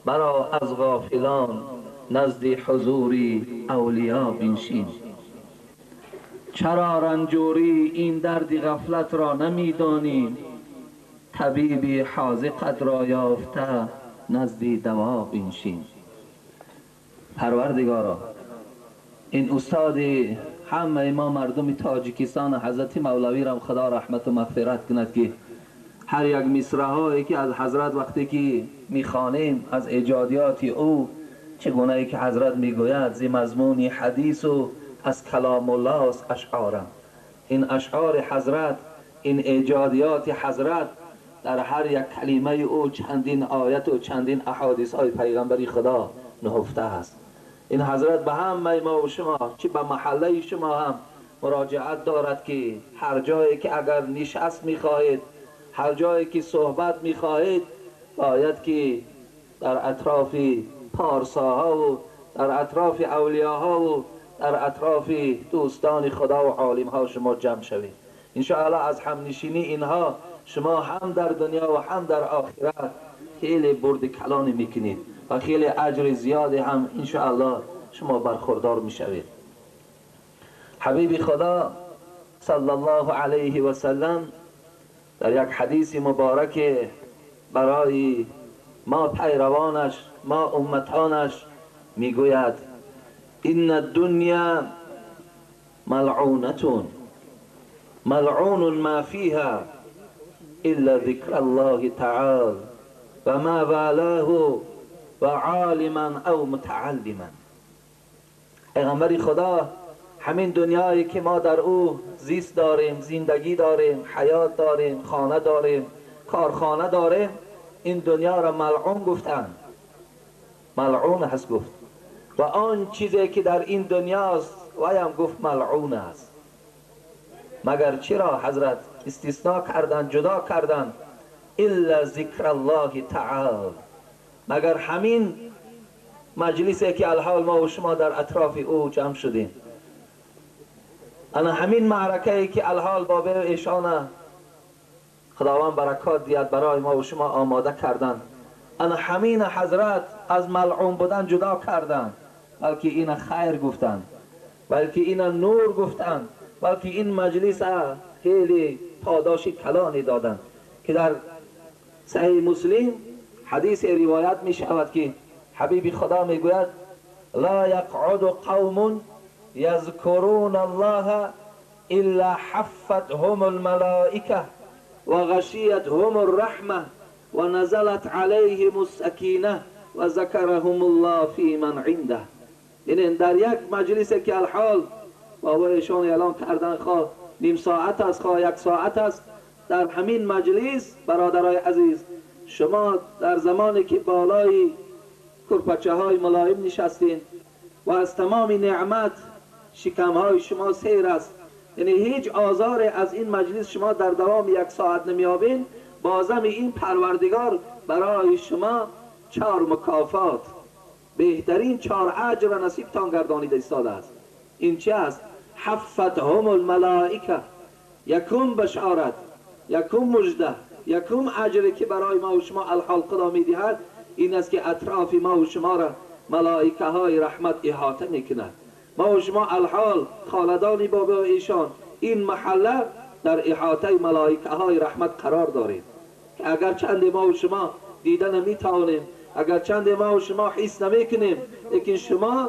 برا از غافلان نزد حضور اولیا بنشین. چرا رنجوری این درد غفلت را نمیدانی؟ طبیب حاذقت را یافته نزد دوا بنشین. پروردگارا، این استاد همه ما مردم تاجیکستان حضرت مولوی را خدا رحمت و مغفرت کند که هر یک مصرعه که از حضرت وقتی که میخوانیم از ایجادیات او، چگونه که حضرت میگوید ز مضمون حدیث و از کلام الله است اشعارم. این اشعار حضرت، این ایجادیات حضرت، در هر یک کلمه او چندین آیت و چندین احادیث های پیغمبری خدا نهفته است. این حضرت به همه ما و شما، چه به محله شما هم مراجعت دارد که هر جایی که اگر نشست میخواهید، هر جایی که صحبت میخواهید، باید که در اطراف پارساها و در اطراف اولیاها و در اطراف دوستان خدا و عالمها شما جمع شوید. انشاءالله از همنشینی اینها شما هم در دنیا و هم در آخرت خیلی برد کلانی میکنید و خیلی اجر زیادی هم انشاءالله شما برخوردار میشوید. حبیب خدا صلی الله علیه و سلم در یک حدیث مبارک برای ما پیروانش، ما امتانش میگوید: ان الدنیا ملعونة ملعون ما فیها الا ذکر الله تعالی و ما والاه و عالما او متعلما. پیغمبر خدا همین دنیایی که ما در او زیست داریم، زندگی داریم، حیات داریم، خانه داریم، کارخانه داریم، این دنیا را ملعون گفتند، ملعون هست گفت. و آن چیزی که در این دنیاست ویم گفت ملعون است. مگر چرا حضرت استثناء کردن، جدا کردن؟ الا ذکر الله تعالی، مگر همین مجلسی که الحال ما و شما در اطراف او جمع شدیم، انا همین معرکه که الحال بابه ایشان خداوند برکات دیاد برای ما و شما آماده کردن، انا همین حضرت از ملعون بودن جدا کردن، بلکه این خیر گفتن، بلکه این نور گفتن، بلکه این مجلس خیلی پاداش کلانی دادن که در صحیح مسلم حدیث روایت می شود که حبیب خدا می گوید: لا یقعد قوم یذکرون الله الا حفتهم الملائکه و غشیتهم الرحمه و نزلت علیهم السکینه و ذکرهم الله فی من عنده. یعنی در یک مجلس که الحال بابایشان اعلام کردن خواه نیم ساعت است، خواه یک ساعت است، در همین مجلس برادرای عزیز شما در زمانی که بالای کرپچه های ملایم نشستین و از تمام نعمت شکم های شما سیر است، یعنی هیچ آزار از این مجلس شما در دوام یک ساعت نمیابین، بازم این پروردگار برای شما 4 مکافات، بهترین 4 اجر نصیبتان گردانیده ایستاده است. این چه است؟ حفتهم الملائکه. یکم بشارت، یکم مژده، یکم اجری که برای ما و شما الحال خدا میدهد این است که اطراف ما و شما را ملائکه های رحمت احاطه میکند. ما و شما الحال خاندان بابا ایشان این محله در احاطه ملائکه های رحمت قرار داریم که اگر چند ما و شما دیده نمیتوانیم، اگر چند ما و شما حس نمیکنیم، لیکن شما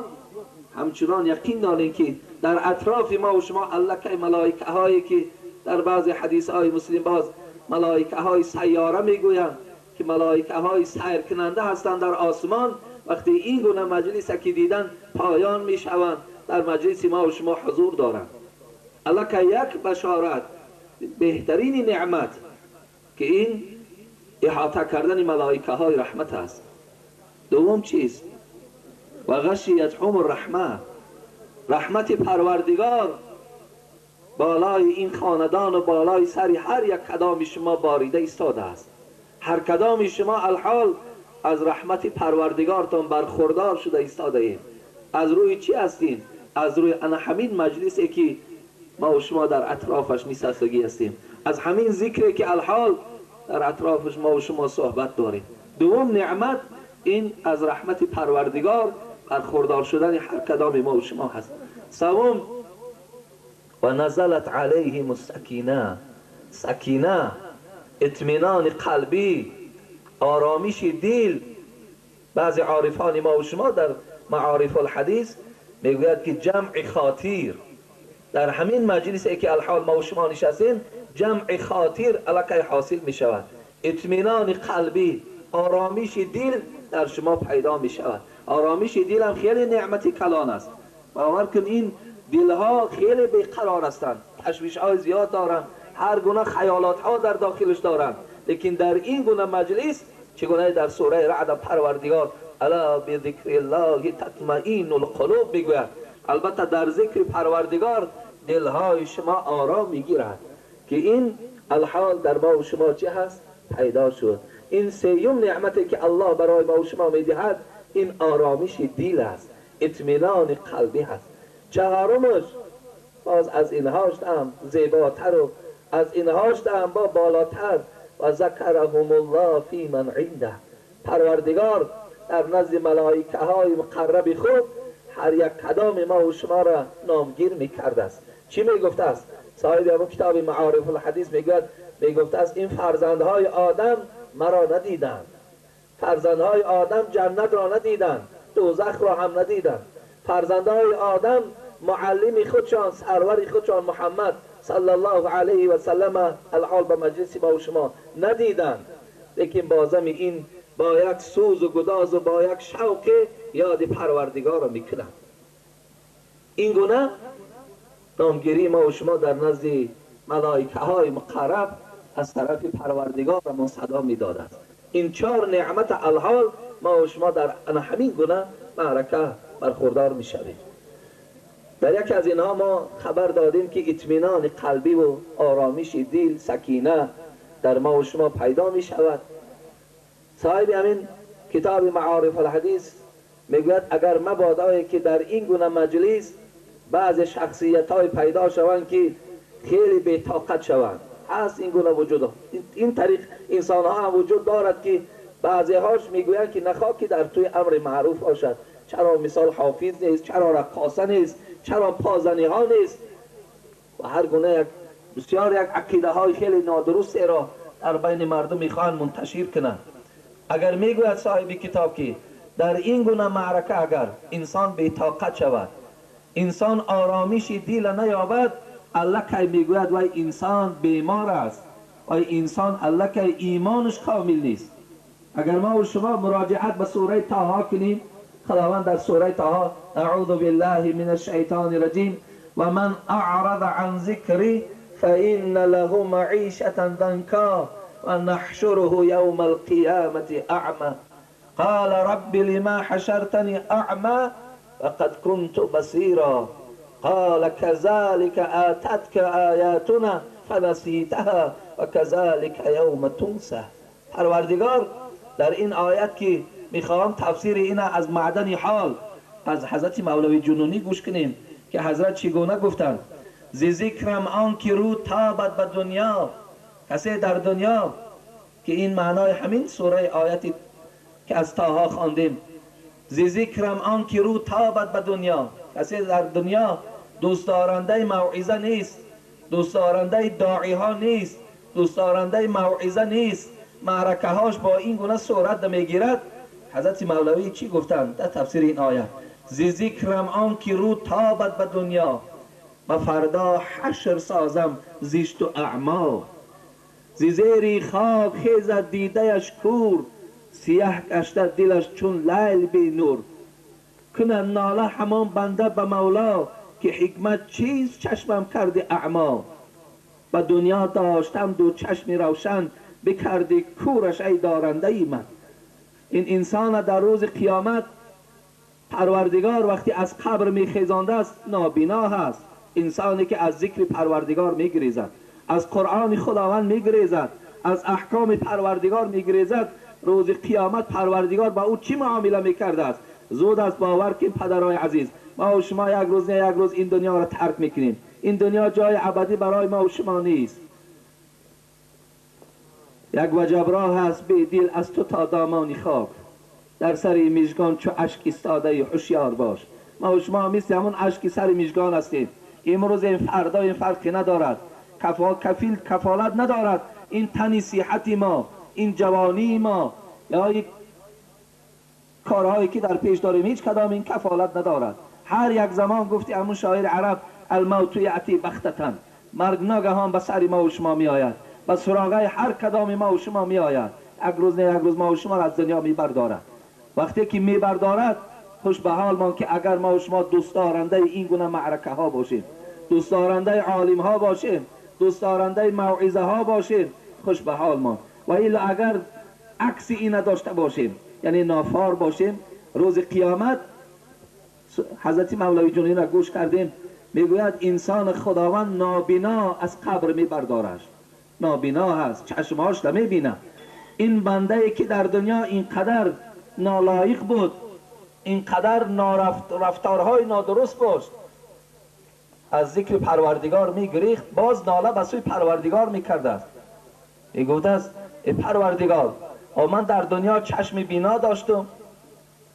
همچنان یقین داریم که در اطراف ما و شما الله که ملائکه هایی که در بعض حدیث های مسلم باز ملائکه های سیاره میگویند که ملائکه های سیر کننده هستند در آسمان، وقتی این گونه مجلس که دیدن پایان میشوند، در مجلس ما و شما حضور دارند. الله که یک بشارت، بهترین نعمت که این احاطه کردن ملائکه های رحمت است. دوم چیز و غشیتهم الرحمه، رحمت پروردگار بالای این خاندان و بالای سر هر یک کدام شما باریده ایستاده است. هر کدام شما الحال از رحمت پروردگارتان برخوردار شده ایستاده ایم. از روی چی هستیم؟ از روی انا همین مجلسی که ما و شما در اطرافش نشستگی هستیم، از همین ذکری که الحال در اطرافش ما و شما صحبت داریم. دوم نعمت این از رحمت پروردگار برخوردار شدن هر کدام ما و شما هست. سوم، و نزلت علیهم السکینه. سکینه، اطمینان قلبی، آرامش دل. بعضی عارفان ما و شما در معارف الحدیث میگوید که جمع خاطر، در همین مجلسی که الحال ما و شما نشستیم، جمع خاطر الکی حاصل می شود. اطمینان قلبی، آرامش دل در شما پیدا می شود. آرامش دل هم خیلی نعمت کلان است. باور کن این دلها خیلی بیقرار هستند، تشویش های زیاد دارند، هر گونه خیالات ها در داخلش دارند. لیکن در این گونه مجلس، چگونه در سوره رعد پروردگار الا بذکر الله تطمئن القلوب میگوید، البته در ذکر پروردگار دلهای شما آرام میگیرد، که این الحال در ما و شما چه هست؟ پیدا شد. این سیوم نعمتی که الله برای ما و شما میدهد، این آرامش دل است، اطمینان قلبی هست. چهارمش، باز از اینهاش هم زیباتر و از اینهاش هم با بالاتر، و ذکرهم الله فی من عنده. پروردگار در نزد ملائکه های مقرب خود هر یک کدام ما و شما را نامگیر میکرده است. چی میگفته است؟ صاحب همون کتاب معارف الحدیث میگوید، میگفته است این فرزندهای آدم مرا ندیدند، فرزندهای آدم جنت را ندیدند، دوزخ را هم ندیدند. فرزندهای آدم معلم خودشان، سرور خودشان محمد صلی الله علیه و سلم الحال به مجلس ما و شما ندیدند، لیکن بازم این با یک سوز و گداز و با یک شوق یاد پروردگار را میکنند. این گونه نامگیری ما و شما در نزد ملائکه های مقرب از طرف پروردگار ما صدا میداد است. این چهار نعمت الحال ما و شما در همین گونه معرکه برخوردار میشویم. در یکی از اینها ما خبر دادیم که اطمینان قلبی و آرامش دل، سکینه در ما و شما پیدا می شود. صاحب همین کتاب معارف الحدیث میگوید اگر مبادایی که در این گونه مجلس بعض شخصیت های پیدا شوند که خیلی بی طاقت شوند، هست این گونه وجود، این طریق انسان ها هم وجود دارد که بعضی هاش میگویند که نخواه که در توی امر معروف باشد، چرا مثال حافظ نیست، چرا رقاصه نیست، چرا پازنی ها نیست، و هر گونه یک بسیار یک عقیده های خیلی نادرست را در بین مردم میخواهند منتشر کنند. اگر میگوید صاحب کتاب که در این گونه معرکه اگر انسان بی طاقت شود، انسان آرامش دل نیابد، الله که میگوید وای انسان بیمار است، وای انسان الله که ایمانش کامل نیست. اگر ما و شما مراجعت به سوره طه کنیم، خداوند در سوره طه اعوذ بالله من الشیطان الرجیم و من اعرض عن ذکری فإن له معیشة ضنکا و نحشره یوم القیامة اعمی قال رب لما حشرتنی اعمی وقد كنت بصیرا قال كذلك آتتك آیاتنا فنسیتها و كذلك یوم تنسى. پروردگار در این آیت که میخواهم تفسیر این از معدن حال از حضرت مولوی جنونی گوش کنیم که حضرت چگونه گفتند: ز ذکرم آن که رو تابد به دنیا، کسی در دنیا، که این معنای همین سوره آیتی که از طه خواندیم، ز ذکرم آن که رو تابد به دنیا، کسی در دنیا دوست دارنده موعظه نیست، دوست دارنده داعی ها نیست، دوست دارنده موعظه نیست، معرکه هاش با این گونه صورت میگیرد. حضرت مولوی چی گفتند در تفسیر این آیه؟ ز ذکرم آن که رو تابد به دنیا، و فردا حشر سازم زیشت و اعما، ز زیر خاک خیزد دیده‌اش کور، سیه گشته دلش چون لیل بی نور، کند ناله همان بنده به مولا، که حکمت چیز چشمم کرده اعما، به دنیا داشتم دو چشم روشن، بکردی کورش ای دارنده ای من. این انسان در روز قیامت پروردگار وقتی از قبر میخیزانده است نابینا هست. انسانی که از ذکر پروردگار میگریزد، از قرآن خداوند میگریزد، از احکام پروردگار میگریزد، روز قیامت پروردگار با او چی معامله میکرده است؟ زود از باور که پدرای عزیز، ما و شما یک روز نه یک روز این دنیا را ترک میکنیم. این دنیا جای ابدی برای ما و شما نیست. یک وجب راه است بی دل از تو تا دامان خاک، در سر میژگان چو اشک ایستاده ای هوشیار باش. ما و شما مثل همون اشک سر میژگان هستیم. امروز این فردا این فرقی ندارد، کفیل کفالت ندارد. این تنی صحت ما، این جوانی ما، یا یک کارهایی که در پیش داریم، هیچ کدام این کفالت ندارد. هر یک زمان گفتی همون شاعر عرب، الموت یأتی بغتة، مرگ ناگهان به سر ما و شما می آید، به سراغه هر کدام ما و شما می آید. یک روز نه یک روز ما و شما را از دنیا می بردارد. وقتی که می بردارد، خوش به حال ما که اگر ما و شما دوست دارنده این گونه معرکه ها باشیم، دوست دارنده عالم ها باشیم، دوست دارنده موعظه ها باشیم، خوش به حال ما. و الا اگر عکس این داشته باشیم، یعنی نافار باشیم، روز قیامت حضرت مولوی جونی را گوش کردیم، میگوید انسان خداوند نابینا از قبر میبردارش. نابینا هست، چشمهاش نمیبینه. این بنده ای که در دنیا اینقدر نالایق بود، اینقدر رفتارهای نادرست بود، از ذکر پروردگار میگریخت، باز ناله به سوی پروردگار میکرده است. میگفت است ای پروردگار، من در دنیا چشم بینا داشتم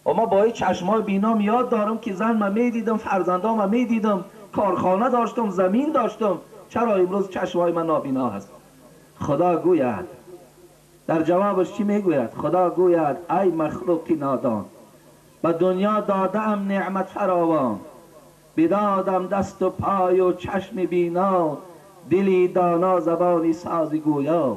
و ما با این چشمای بینا میاد دارم که زن من میدیدم، فرزندان من میدیدم، کارخانه داشتم، زمین داشتم، چرا امروز چشمای من نابینا هست؟ خدا گوید در جوابش چی میگوید؟ خدا گوید ای مخلوق نادان، به دنیا دادم نعمت فراوان، بدادم دست و پای و چشم بینا، دلی دانا زبانی ساز گویا،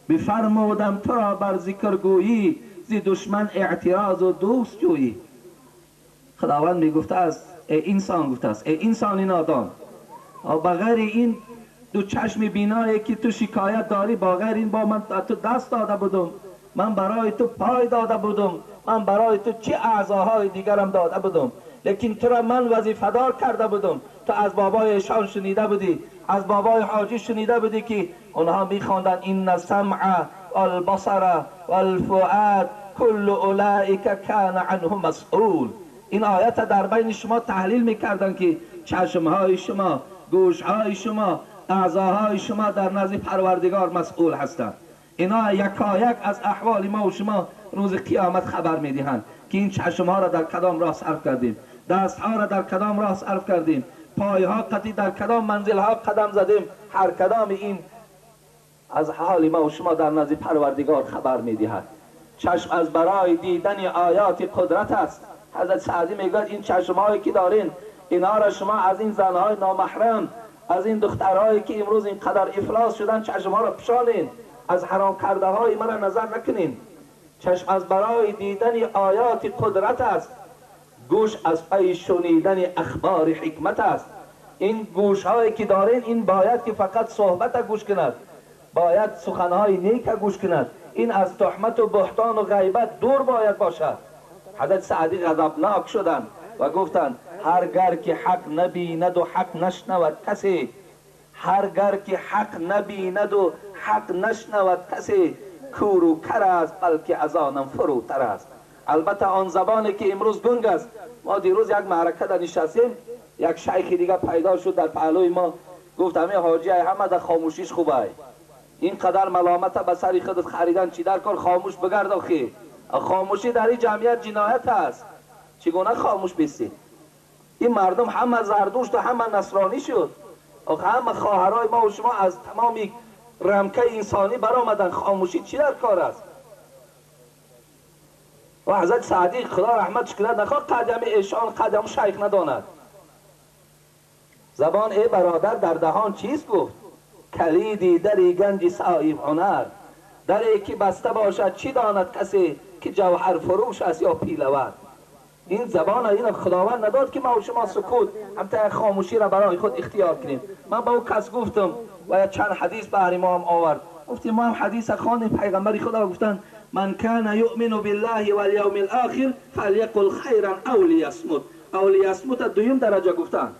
بفرمودم تو را بر ذکر گویی، زی دشمن اعتراض و دوست جویی. خداوند میگفته است ای انسان، گفته است ای انسان نادان، بغیر این دو چشم بینایی که تو شکایت داری، بغیر این با من تو دست داده بودم، من برای تو پای داده بودم، من برای تو چه اعضاهای دیگرم داده بودم، لیکن تو را من وظیفه دار کرده بودم. تو از بابای ایشان شنیده بودی، از بابای حاجی شنیده بودی که اونها میخواندند این السمع والبصر والفؤاد کل اولئک کان عنه مسئول. این آیت در بین شما تحلیل میکردند که چشمهای شما، گوشهای شما، اعضاهای شما در نزد پروردگار مسئول هستند. اینا یکایک از احوال ما و شما روز قیامت خبر میدهند که این چشمها را در کدام راه صرف کردیم، دستها را در کدام راه صرف کردیم، پایها قطعی در کدام منزلها قدم زدیم. هر کدام این از حال ما و شما در نزد پروردگار خبر میدهد. چشم از برای دیدن آیات قدرت است. حضرت سعدی میگوید این چشمهایی که دارین، اینها را شما از این زنهای نامحرم، از این دخترهایی که امروز اینقدر افلاس شدن، چشمها را پشانین، از حرام کرده های مرا نظر نکنین. چشم از برای دیدن آیات قدرت است، گوش از پی شنیدن اخبار حکمت است. این گوش هایی که دارین، این باید که فقط صحبت گوش کند، باید سخنهای نیک گوش کند، این از تهمت و بهتان و غیبت دور باید باشد. حضرت سعدی غضبناک شدند و گفتند هرگر که حق نبیند و حق نشنود کسی، هرگر که حق نبیند و حق نشنود کسی، کور و کر است بلکه از آنم فروتر است. البته آن زبانی که امروز گنگ است. ما دیروز یک معرکه در نشستیم، یک شیخ دیگه پیدا شد در پهلوی ما، گفت همه حاجی همه در خاموشیش خوبه، این قدر ملامت به سر خودت خریدن چی در کار، خاموش بگرد آخی. خاموشی در این جمعیت جنایت است، چگونه خاموش بیستی؟ این مردم همه زردشت و همه نصرانی شد، آخه همه خواهرای ما و شما از تمام رمکه انسانی برآمدن، خاموشی چی در کار است؟ و حضرت سعدی خدا رحمتش کند نخواه قدم ایشان قدم شیخ نداند. زبان ای برادر در دهان چیست گفت؟ کلیدی دری گنج صاحب هنر، دری که بسته باشد چی داند کسی که جوهر فروش است یا پیلور. این زبان این خداوند نداد که ما و شما سکوت هم خاموشی را برای خود اختیار کنیم. من با او کس گفتم و چند حدیث برای ما هم آورد، گفتیم ما هم حدیث خواندیم، پیغمبر خدا گفتن من کان یؤمن بالله والیوم الاخر فلیقل خیرا او لیصمت. او لیصمت دویم درجه گفتن.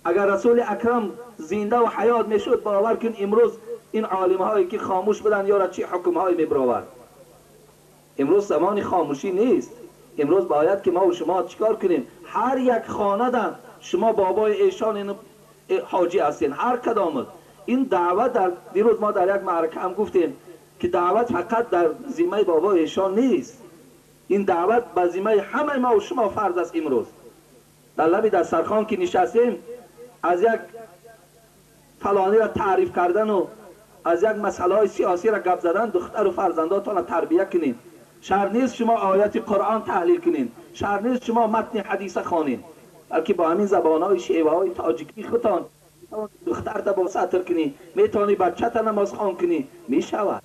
اگر رسول اکرم زنده و حیات میشد، باور کن امروز این عالم هایی که خاموش بودن یا را چی حکم هایی میبراورد. امروز زمان خاموشی نیست. امروز باید که ما و شما چیکار کنیم؟ هر یک خانه شما بابای ایشان حاجی هستین، هر کدامت این دعوت. در دیروز ما در یک معرکه هم گفتیم که دعوت فقط در ذمه بابای ایشان نیست، این دعوت به ذمه همه ما و شما فرض است. امروز در لب دسترخوان که نشستیم از یک فلانی را تعریف کردن و از یک مسئله های سیاسی را گپ زدن دختر و فرزنداتان را تربیه کنین. شرط نیست شما آیات قرآن تحلیل کنین، شرط نیست شما متن حدیث خوانین، بلکه با همین زبانهای شیوه های تاجیکی خودتان دختر تا با ستر کنی، میتونی بچه تا نماز خوان کنی، میشود.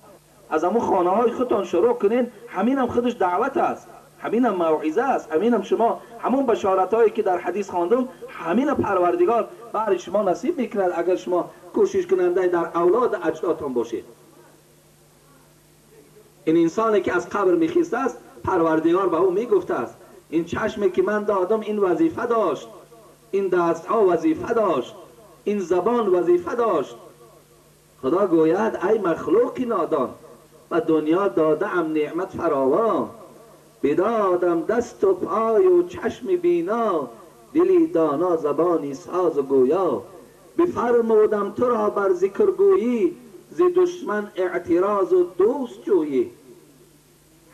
از همون خانه های خودتان شروع کنین، همین هم خودش دعوت است، همین هم موعظه است، همین هم شما همون بشارت هایی که در حدیث خواندم همین پروردگار برای شما نصیب میکند اگر شما کوشش کننده در اولاد اجدادتان باشید. این انسانی که از قبر میخیسته است پروردگار به او میگفته است این چشمی که من دادم این وظیفه داشت، این دستها وظیفه داشت، این زبان وظیفه داشت. خدا گوید ای مخلوق نادان و دنیا داده ام نعمت فراوان، بدادم دست و پای و چشم بینا، دلی دانا زبانی ساز و گویا، بفرمودم تو را بر ذکر گویی، ز دشمن اعتراض و دوست جویی.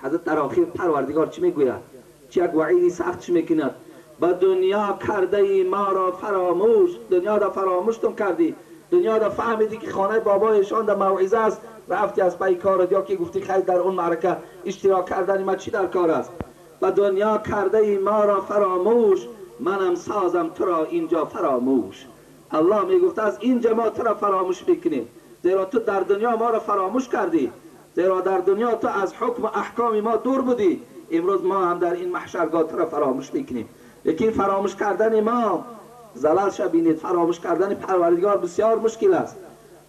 حضرت در آخر پروردگار چی میگوید؟ چی یک وعیدی سخت چی میکند؟ با دنیا کرده ای ما را فراموش، دنیا را فراموشتون کردی، دنیا را فهمیدی که خانه بابایشان در موعظه است، رفتی از پای کارت، یا که گفتی خیر در اون معرکه اشتراک کردن ما چی در کار است؟ و دنیا کرده ای ما را فراموش، منم سازم تو را اینجا فراموش. الله میگفت از اینجا ما تو را فراموش میکنیم، زیرا تو در دنیا ما را فراموش کردی، زیرا در دنیا تو از حکم و احکام ما دور بودی، امروز ما هم در این محشرگاه تو را فراموش میکنیم. لیکن فراموش کردن ما زلال شبینید، فراموش کردن پروردگار بسیار مشکل است.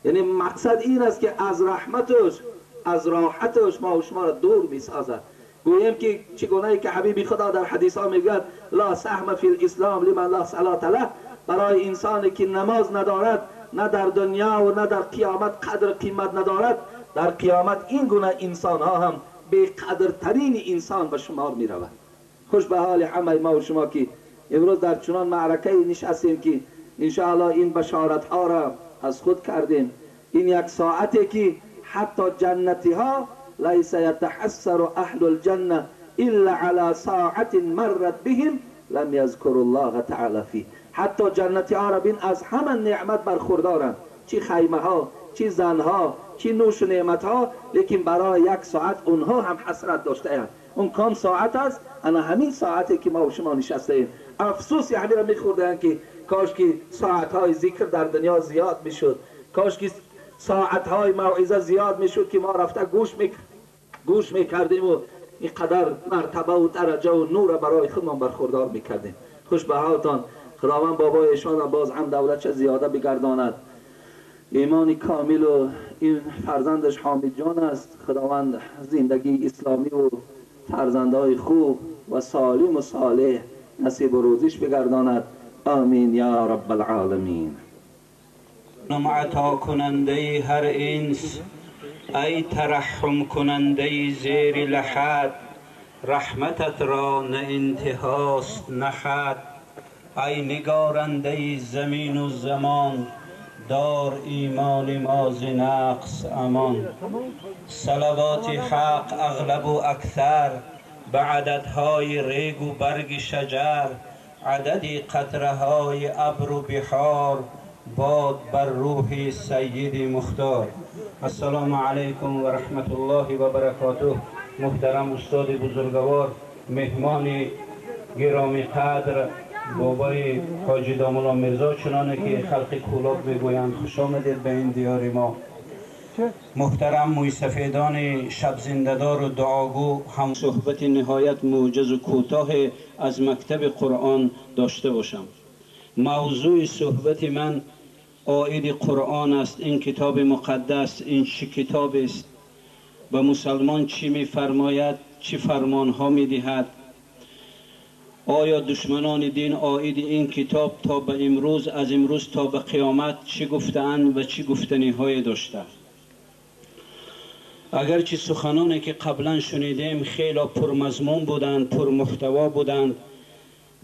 یعنی مقصد این است که از رحمتش از راحتش ما و شما را دور میسازد. گوییم که چگونه که حبیبی خدا در حدیث ها میگوید لا سهم فی الاسلام لمن لا صلاة له، برای انسانی که نماز ندارد نه در دنیا و نه در قیامت قدر قیمت ندارد، در قیامت این گونه انسان ها هم بی قدرترین انسان به شمار می رود. خوش به حال همه ما و شما که امروز در چنان معرکه نشستیم که انشاءالله این بشارت ها را از خود کردیم. این یک ساعتی که حتی جنتی ها لیس یتحسر اهل الجنه الا على ساعت مرت بهم لم یذکر الله تعالی فیه. حتی جنتی ها را بین از همه نعمت برخوردارند، چی خیمه ها، چی زن ها، چی نوش و نعمت ها، لیکن برای یک ساعت اونها هم حسرت داشته اند. اون کام ساعت است؟ انا همین ساعتی که ما و شما نشسته ایم. افسوس همین را میخوردن که کاش که ساعت های ذکر در دنیا زیاد میشد، کاش که ساعت های موعظه زیاد میشد که ما رفته گوش میکردیم و اینقدر مرتبه و درجه و نور برای خودمان برخوردار میکردیم. خوش به حالتان. خداوند بابای ایشان باز هم دولتش زیاده بگرداند، ایمان کامل و این فرزندش حامد جان است. خداوند زندگی اسلامی و فرزندهای خوب و سالم و صالح نصیب و روزیش بگرداند. آمین یا رب العالمین. عطا کننده هر انس، ای ترحم کننده زیر لحد، رحمتت را نه انتهاست نه حد. ای نگارنده زمین و زمان، دار ایمان ما ز نقص امان. صلوات حق اغلب و اکثر، به عددهای ریگ و برگ شجر، عدد قطره های ابر و بحار، باد بر روح سید مختار. السلام علیکم و رحمت الله و برکاته. محترم استاد بزرگوار، مهمان گرامی قدر بابای حاجی داملا میرزا، چنانه که خلق کولاب میگویند، خوش آمدید به این دیار ما. محترم مویسفیدان شب زنده‌دار و دعاگو، هم صحبت نهایت موجز و کوتاه از مکتب قرآن داشته باشم. موضوع صحبت من عاید قرآن است. این کتاب مقدس، این چه کتاب است و مسلمان چی میفرماید، چی فرمانها میدهد؟ آیا دشمنان دین عاید این کتاب تا به امروز، از امروز تا به قیامت چی گفتند و چی گفتنی های داشته؟ اگرچه سخنانی که قبلا شنیدیم خیلی پرمضمون بودند، پرمحتوا بودند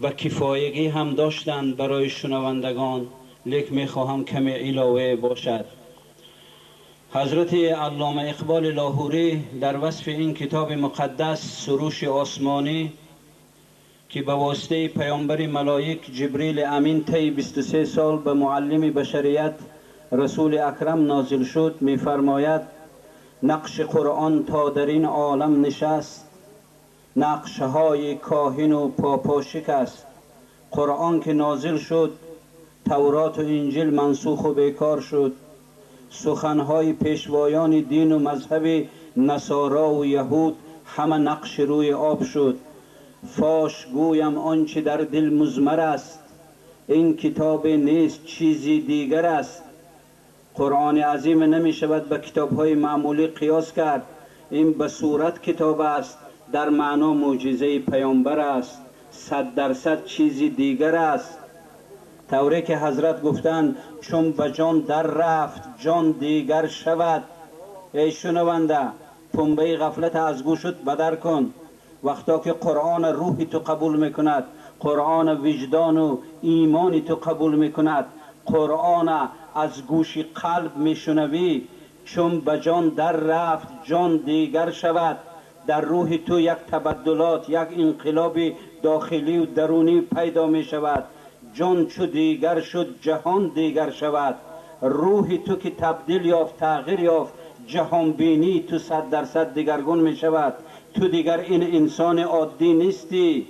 و کفایگی هم داشتند برای شنوندگان، لیک میخواهم کمی علاوه باشد. حضرت علامه اقبال لاهوری در وصف این کتاب مقدس سروش آسمانی که به واسطه پیامبر ملائک جبریل امین طی 23 سال به معلم بشریت رسول اکرم نازل شد می‌فرماید: نقش قرآن تا در این عالم نشست، نقش‌های کاهن و پاپا شکست. قرآن که نازل شد، تورات و انجیل منسوخ و بیکار شد. سخنهای پیشوایان دین و مذهب نصارا و یهود همه نقش روی آب شد. فاش گویم آنچه در دل مضمر است، این کتاب نیست چیزی دیگر است. قرآن عظیم نمی شود به کتابهای معمولی قیاس کرد. این به صورت کتاب است، در معنا معجزه پیامبر است، 100% چیزی دیگر است. طوری که حضرت گفتند چون به جان در رفت جان دیگر شود. ای شنونده، پنبه غفلت از گوشت بدر کن. وقتا که قرآن روح تو قبول میکند، قرآن وجدان و ایمان تو قبول میکند، قرآن از گوش قلب میشنوی، چون به جان در رفت جان دیگر شود. در روح تو یک تبدلات، یک انقلاب داخلی و درونی پیدا می شود. جان چو دیگر شد جهان دیگر شود. روح تو که تبدیل یافت، تغییر یافت، جهان بینی تو 100% دیگرگون می شود. تو دیگر این انسان عادی نیستی،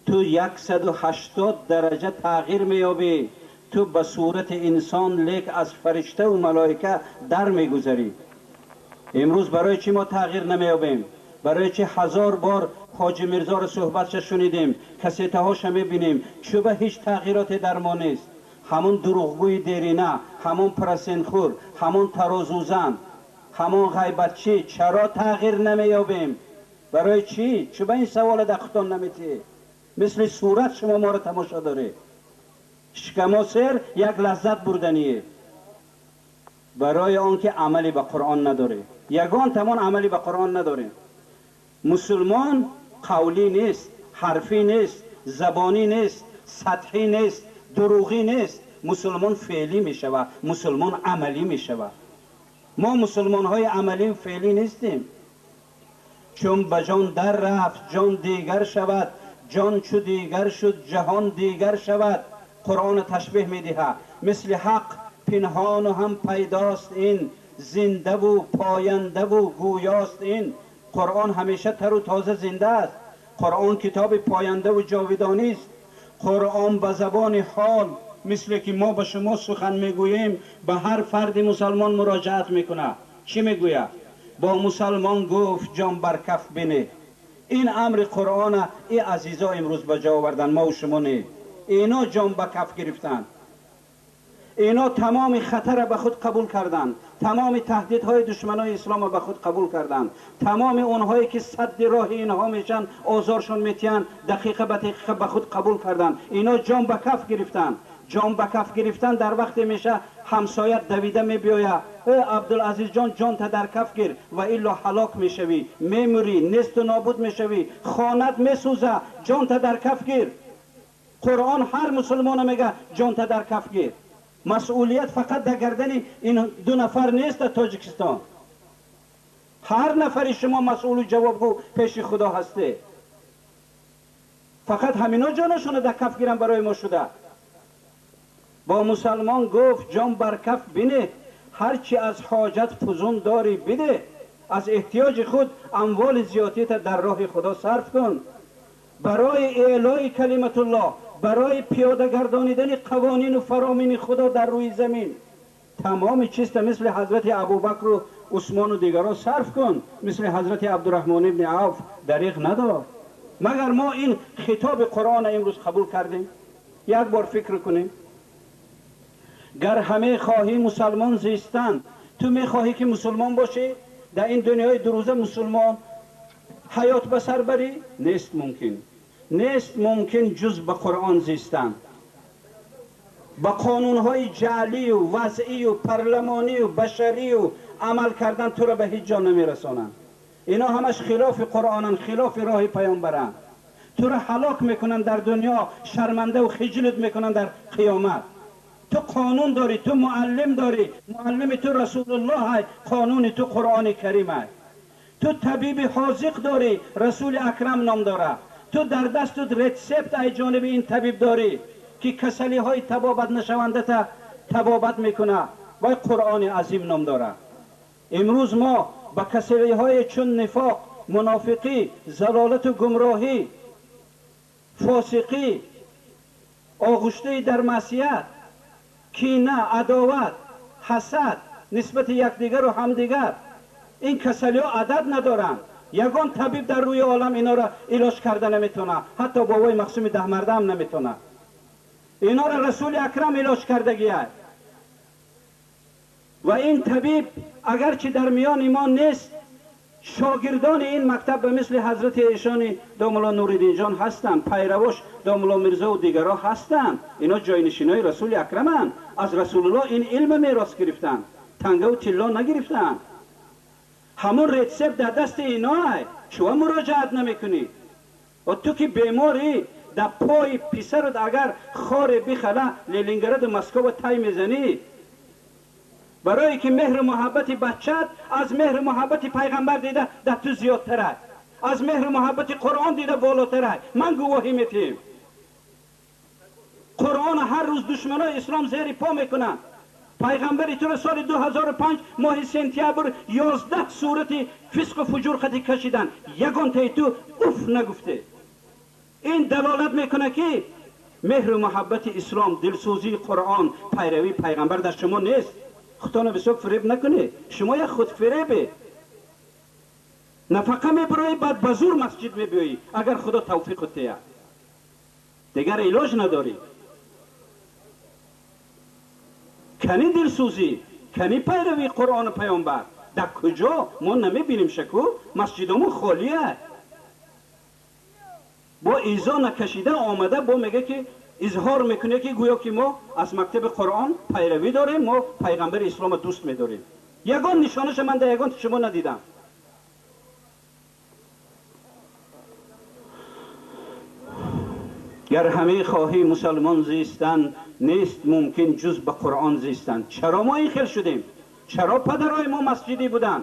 تو 180 درجه تغییر می یابی. تو به صورت انسان لیک از فرشته و ملائکه در می گذری. امروز برای چی ما تغییر نمی یابیم؟ برای چی 1000 بار حاجی میرزا را صحبتش شنیدیم، کسیتهاش میبینیم، چوبه هیچ تغییرات در ما نیست؟ همون دروغگوی دیرینه، همون پرسنخور، همون ترازوزن، همون غیبتچی، چرا تغییر نمییابیم؟ برای چی؟ چوبه این سوال در خودتان نمیتی؟ مثل صورت شما ما را تماشا داره. شکما سر یک لذت بردنیه، برای آنکه عملی به قرآن نداره. یگان تمام عملی به قرآن نداره. مسلمان قولی نیست، حرفی نیست، زبانی نیست، سطحی نیست، دروغی نیست. مسلمان فعلی می شود، مسلمان عملی می شود. ما مسلمان های عملی و فعلی نیستیم. چون به جان در رفت جان دیگر شود، جان چو دیگر شد جهان دیگر شود. قرآن تشبیه می دهد، مثل حق پنهان و هم پیداست این، زنده و پاینده و گویاست این. قرآن همیشه تر و تازه زنده است. قرآن کتاب پاینده و جاودانی است. قرآن به زبان حال، مثل که ما به شما سخن میگوییم، به هر فرد مسلمان مراجعت میکنه. چی میگوید؟ با مسلمان گفت جان بر کف بنه. این امر قرآن ای عزیزا امروز به جا آوردن، ما و شما نه. اینا جان به کف گرفتن، اینا تمام خطر به خود قبول کردند، تمام تهدیدهای دشمنای اسلام به خود قبول کردند، تمام اونهایی که سد راه اینها میشن، آزارشون میتین، دقیقه به دقیقه به خود قبول کردند. اینا جان به کف گرفتن. جان به کف گرفتن در وقت میشه همسایت دویده میبیاید، ای عبدالعزیز جان، جان تا در کف گیر و الا هلاک میشوی، میموری، نیست و نابود میشوی، خانت میسوزه، جان تا در کف گیر. قرآن هر مسلمان میگه جان تا در کف گیر. مسئولیت فقط در گردن این دو نفر نیست در تاجیکستان. هر نفری شما مسئول و جوابگو پیش خدا هسته. فقط همینا جانشون در کف گیرن برای ما شده. با مسلمان گفت جان بر کف بینه، هرچی از حاجت فزون داری بده، از احتیاج خود اموال زیادی تا در راه خدا صرف کن، برای اعلای کلمت الله، برای پیاده گردانیدن قوانین و فرامین خدا در روی زمین. تمام چیز مثل حضرت ابوبکر و عثمان و دیگران صرف کن، مثل حضرت عبدالرحمن ابن عوف دریغ ندار. مگر ما این خطاب قرآن امروز قبول کردیم؟ یک بار فکر کنیم. گر همه خواهی مسلمان زیستن، تو میخواهی که مسلمان باشی در این دنیای دو روزه مسلمان حیات به سر بری؟ نیست ممکن. نیست ممکن جز به قرآن زیستن. با قانونهای جعلی و وضعی و پارلمانی و بشری و عمل کردن تو را به هیچ جا نمیرسانند. اینا همش خلاف قرآنن، خلاف راه پیامبرن. تو را هلاک میکنن در دنیا، شرمنده و خجلت میکنن در قیامت. تو قانون داری، تو معلم داری، معلم تو رسول الله های، قانون تو قرآن کریم های. تو طبیب حاذق داری، رسول اکرم نام داره. تو در دستت رسپت ای جانب این طبیب داری که کسلی های طبابت نشونده تا طبابت میکنه و قرآن عظیم نام داره. امروز ما با کسلی های چون نفاق، منافقی، زلالت و گمراهی، فاسقی، آغشته در معصیت، کینه، عداوت، حسد نسبت یکدیگر و همدیگر، این کسلی ها عدد ندارند. یگان طبیب در روی عالم اینا را علاج کرده نمیتونه، حتی بابای مخصوم ده مرده هم نمیتونه. اینا را رسول اکرم علاج کردگیه و این طبیب اگرچه در میان ما نیست، شاگردان این مکتب به مثل حضرت ایشان داملا نوریدین جان هستند، پیروش داملا میرزا و دیگرها هستند. اینا جاینشینای رسول اکرمند، از رسول الله این علم میراث گرفتند، تنگه و طلا نگرفتند. همون رسپت در دست اینا های، چون مراجعت نمیکنی؟ و تو که بیماری در پای پسرت اگر خار بخله لینینگراد مسکو تای میزنی، برای که مهر محبت بچت از مهر محبت پیغمبر دیده در تو زیادتره، از مهر محبت قرآن دیده بالاتره. من گواهی میتیم قرآن هر روز دشمنای اسلام زیر پا میکنن. پیغمبر تو را سال 2005 ماه سنتیابر 11 صورت فسق و فجور خطی کشیدن، یگان تای تو اوف نگفته. این دلالت میکنه که مهر و محبت اسلام، دلسوزی قرآن، پیروی پیغمبر در شما نیست. خودتان بسیار فریب نکنید، شما یک خود فریبه. نفقه میبرایی بعد به زور مسجد میبیایی اگر خدا توفیق تیه، دیگر علاج نداری. کنی دلسوزی، کنی پیروی قرآن و پیامبر در کجا؟ ما نمیبینیم شکو، مسجدمون خالیه. با ایزا نکشیده آمده با میگه که اظهار میکنه که گویا که ما از مکتب قرآن پیروی داریم، ما پیغمبر اسلام دوست میداریم. یگان نشانش من در یگان شما ندیدم. گر همه خواهی مسلمان زیستن، نیست ممکن جز به قرآن زیستن. چرا ما این خیل شدیم؟ چرا پدرای ما مسجدی بودن؟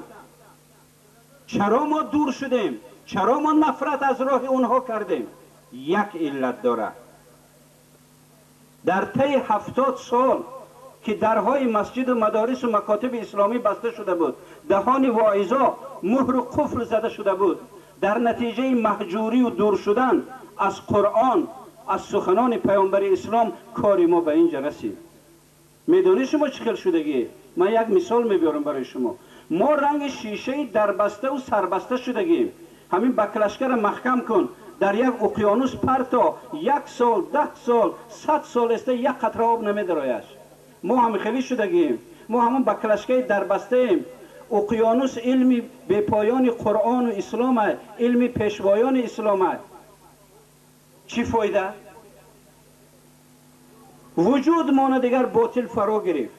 چرا ما دور شدیم؟ چرا ما نفرت از راه اونها کردیم؟ یک علت داره. در طی 70 سال که درهای مسجد و مدارس و مکاتب اسلامی بسته شده بود، دهان واعظا مهر و قفل زده شده بود، در نتیجه مهجوری و دور شدن از قرآن، از سخنان پیامبر اسلام، کار ما به اینجا رسید. میدونی شما چه خیل شدگی؟ من یک مثال میبیارم برای شما. ما رنگ شیشه دربسته و سربسته شدگیم. همین بکلشکر محکم کن در یک اقیانوس پرتا، 1 سال، 10 سال، 100 سال است یک قطره آب نمیدرایش. ما هم خیلی شدگیم، ما همون بکلشکه دربسته ایم. اقیانوس علمی به پایان قرآن و اسلام، علمی پیشوایان اسلام. چی فایده؟ وجود ما دیگر باطل فرا گرفت.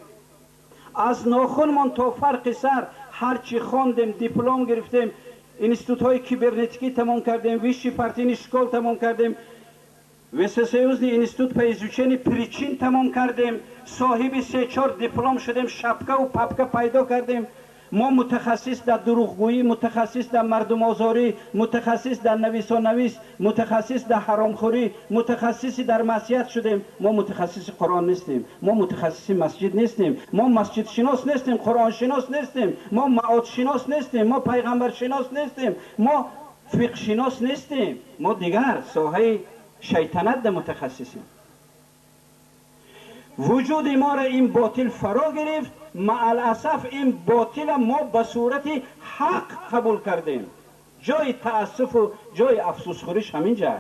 از ناخنمان تا فرق سر هرچی خواندیم، دیپلم گرفتیم، اینستیتوت های کیبرنتیکی تمام کردیم، высший партийный школ تمام کردیم، всесоюзный институт по изучению причин تمام کردیم، صاحب 3-4 دیپلم شدیم، شبکه و پپکه پیدا کردیم. ما متخصص در دروغگویی، متخصص در مردم آزاری، متخصص در نویس و نویس، متخصص در حرامخوری، متخصص در معصیت شدیم. ما متخصص قرآن نیستیم، ما متخصص مسجد نیستیم، ما مسجد شناس نیستیم، قرآن شناس نیستیم، ما معاد شناس نیستیم، ما پیغمبر شناس نیستیم، ما فقه شناس نیستیم. ما دیگر ساحه شیطنت متخصصیم. وجود ما را این باطل فرا گرفت. مع الاسف این باطل ما به صورت حق قبول کردیم. جای تأسف و جای افسوس خوریش همینجا.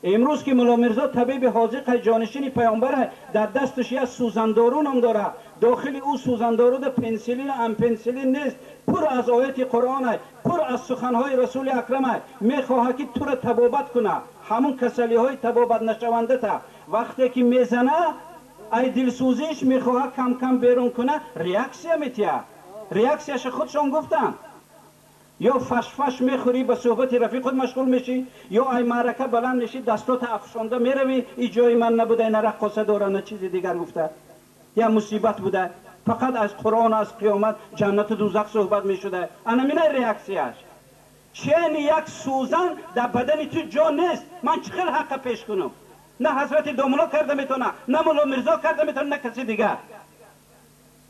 امروز که ملا میرزا طبیب حاذق جانشین پیامبر، در دستش یک سوزندارون هم داره، داخل او سوزندارو در پنسیلین و امپنسیلین نیست، پر از آیت قرآن، پر از سخنهای رسول اکرم، میخواهد که تو را طبابت کنه، همون کسلی های طبابت نشونده تا وقتی که میزنه ای دلسوزیش میخواه کم کم بیرون کنه، ریاکسیا میتیه. ریاکسیاش خودشان گفتن یا فش فش میخوری به صحبت رفیق خود مشغول میشی، یا ای معرکه بلند میشی دستات افشانده میروی، ای جای من نبوده، نه رقاصه داره نه چیز دیگر گفته. Як мусибат буда, фақат аз Қуръон, аз қиёмат, ҷаннату дӯзах суҳбат мешуда. Ана мина реаксияш. Чени як сӯзан дар бадани ту ҷо нест. Ман чӣ хел ҳаққа пеш кунам? На ҳазрати домулло карда метавона, на мулло Мирзо карда метавона, на каси дигар.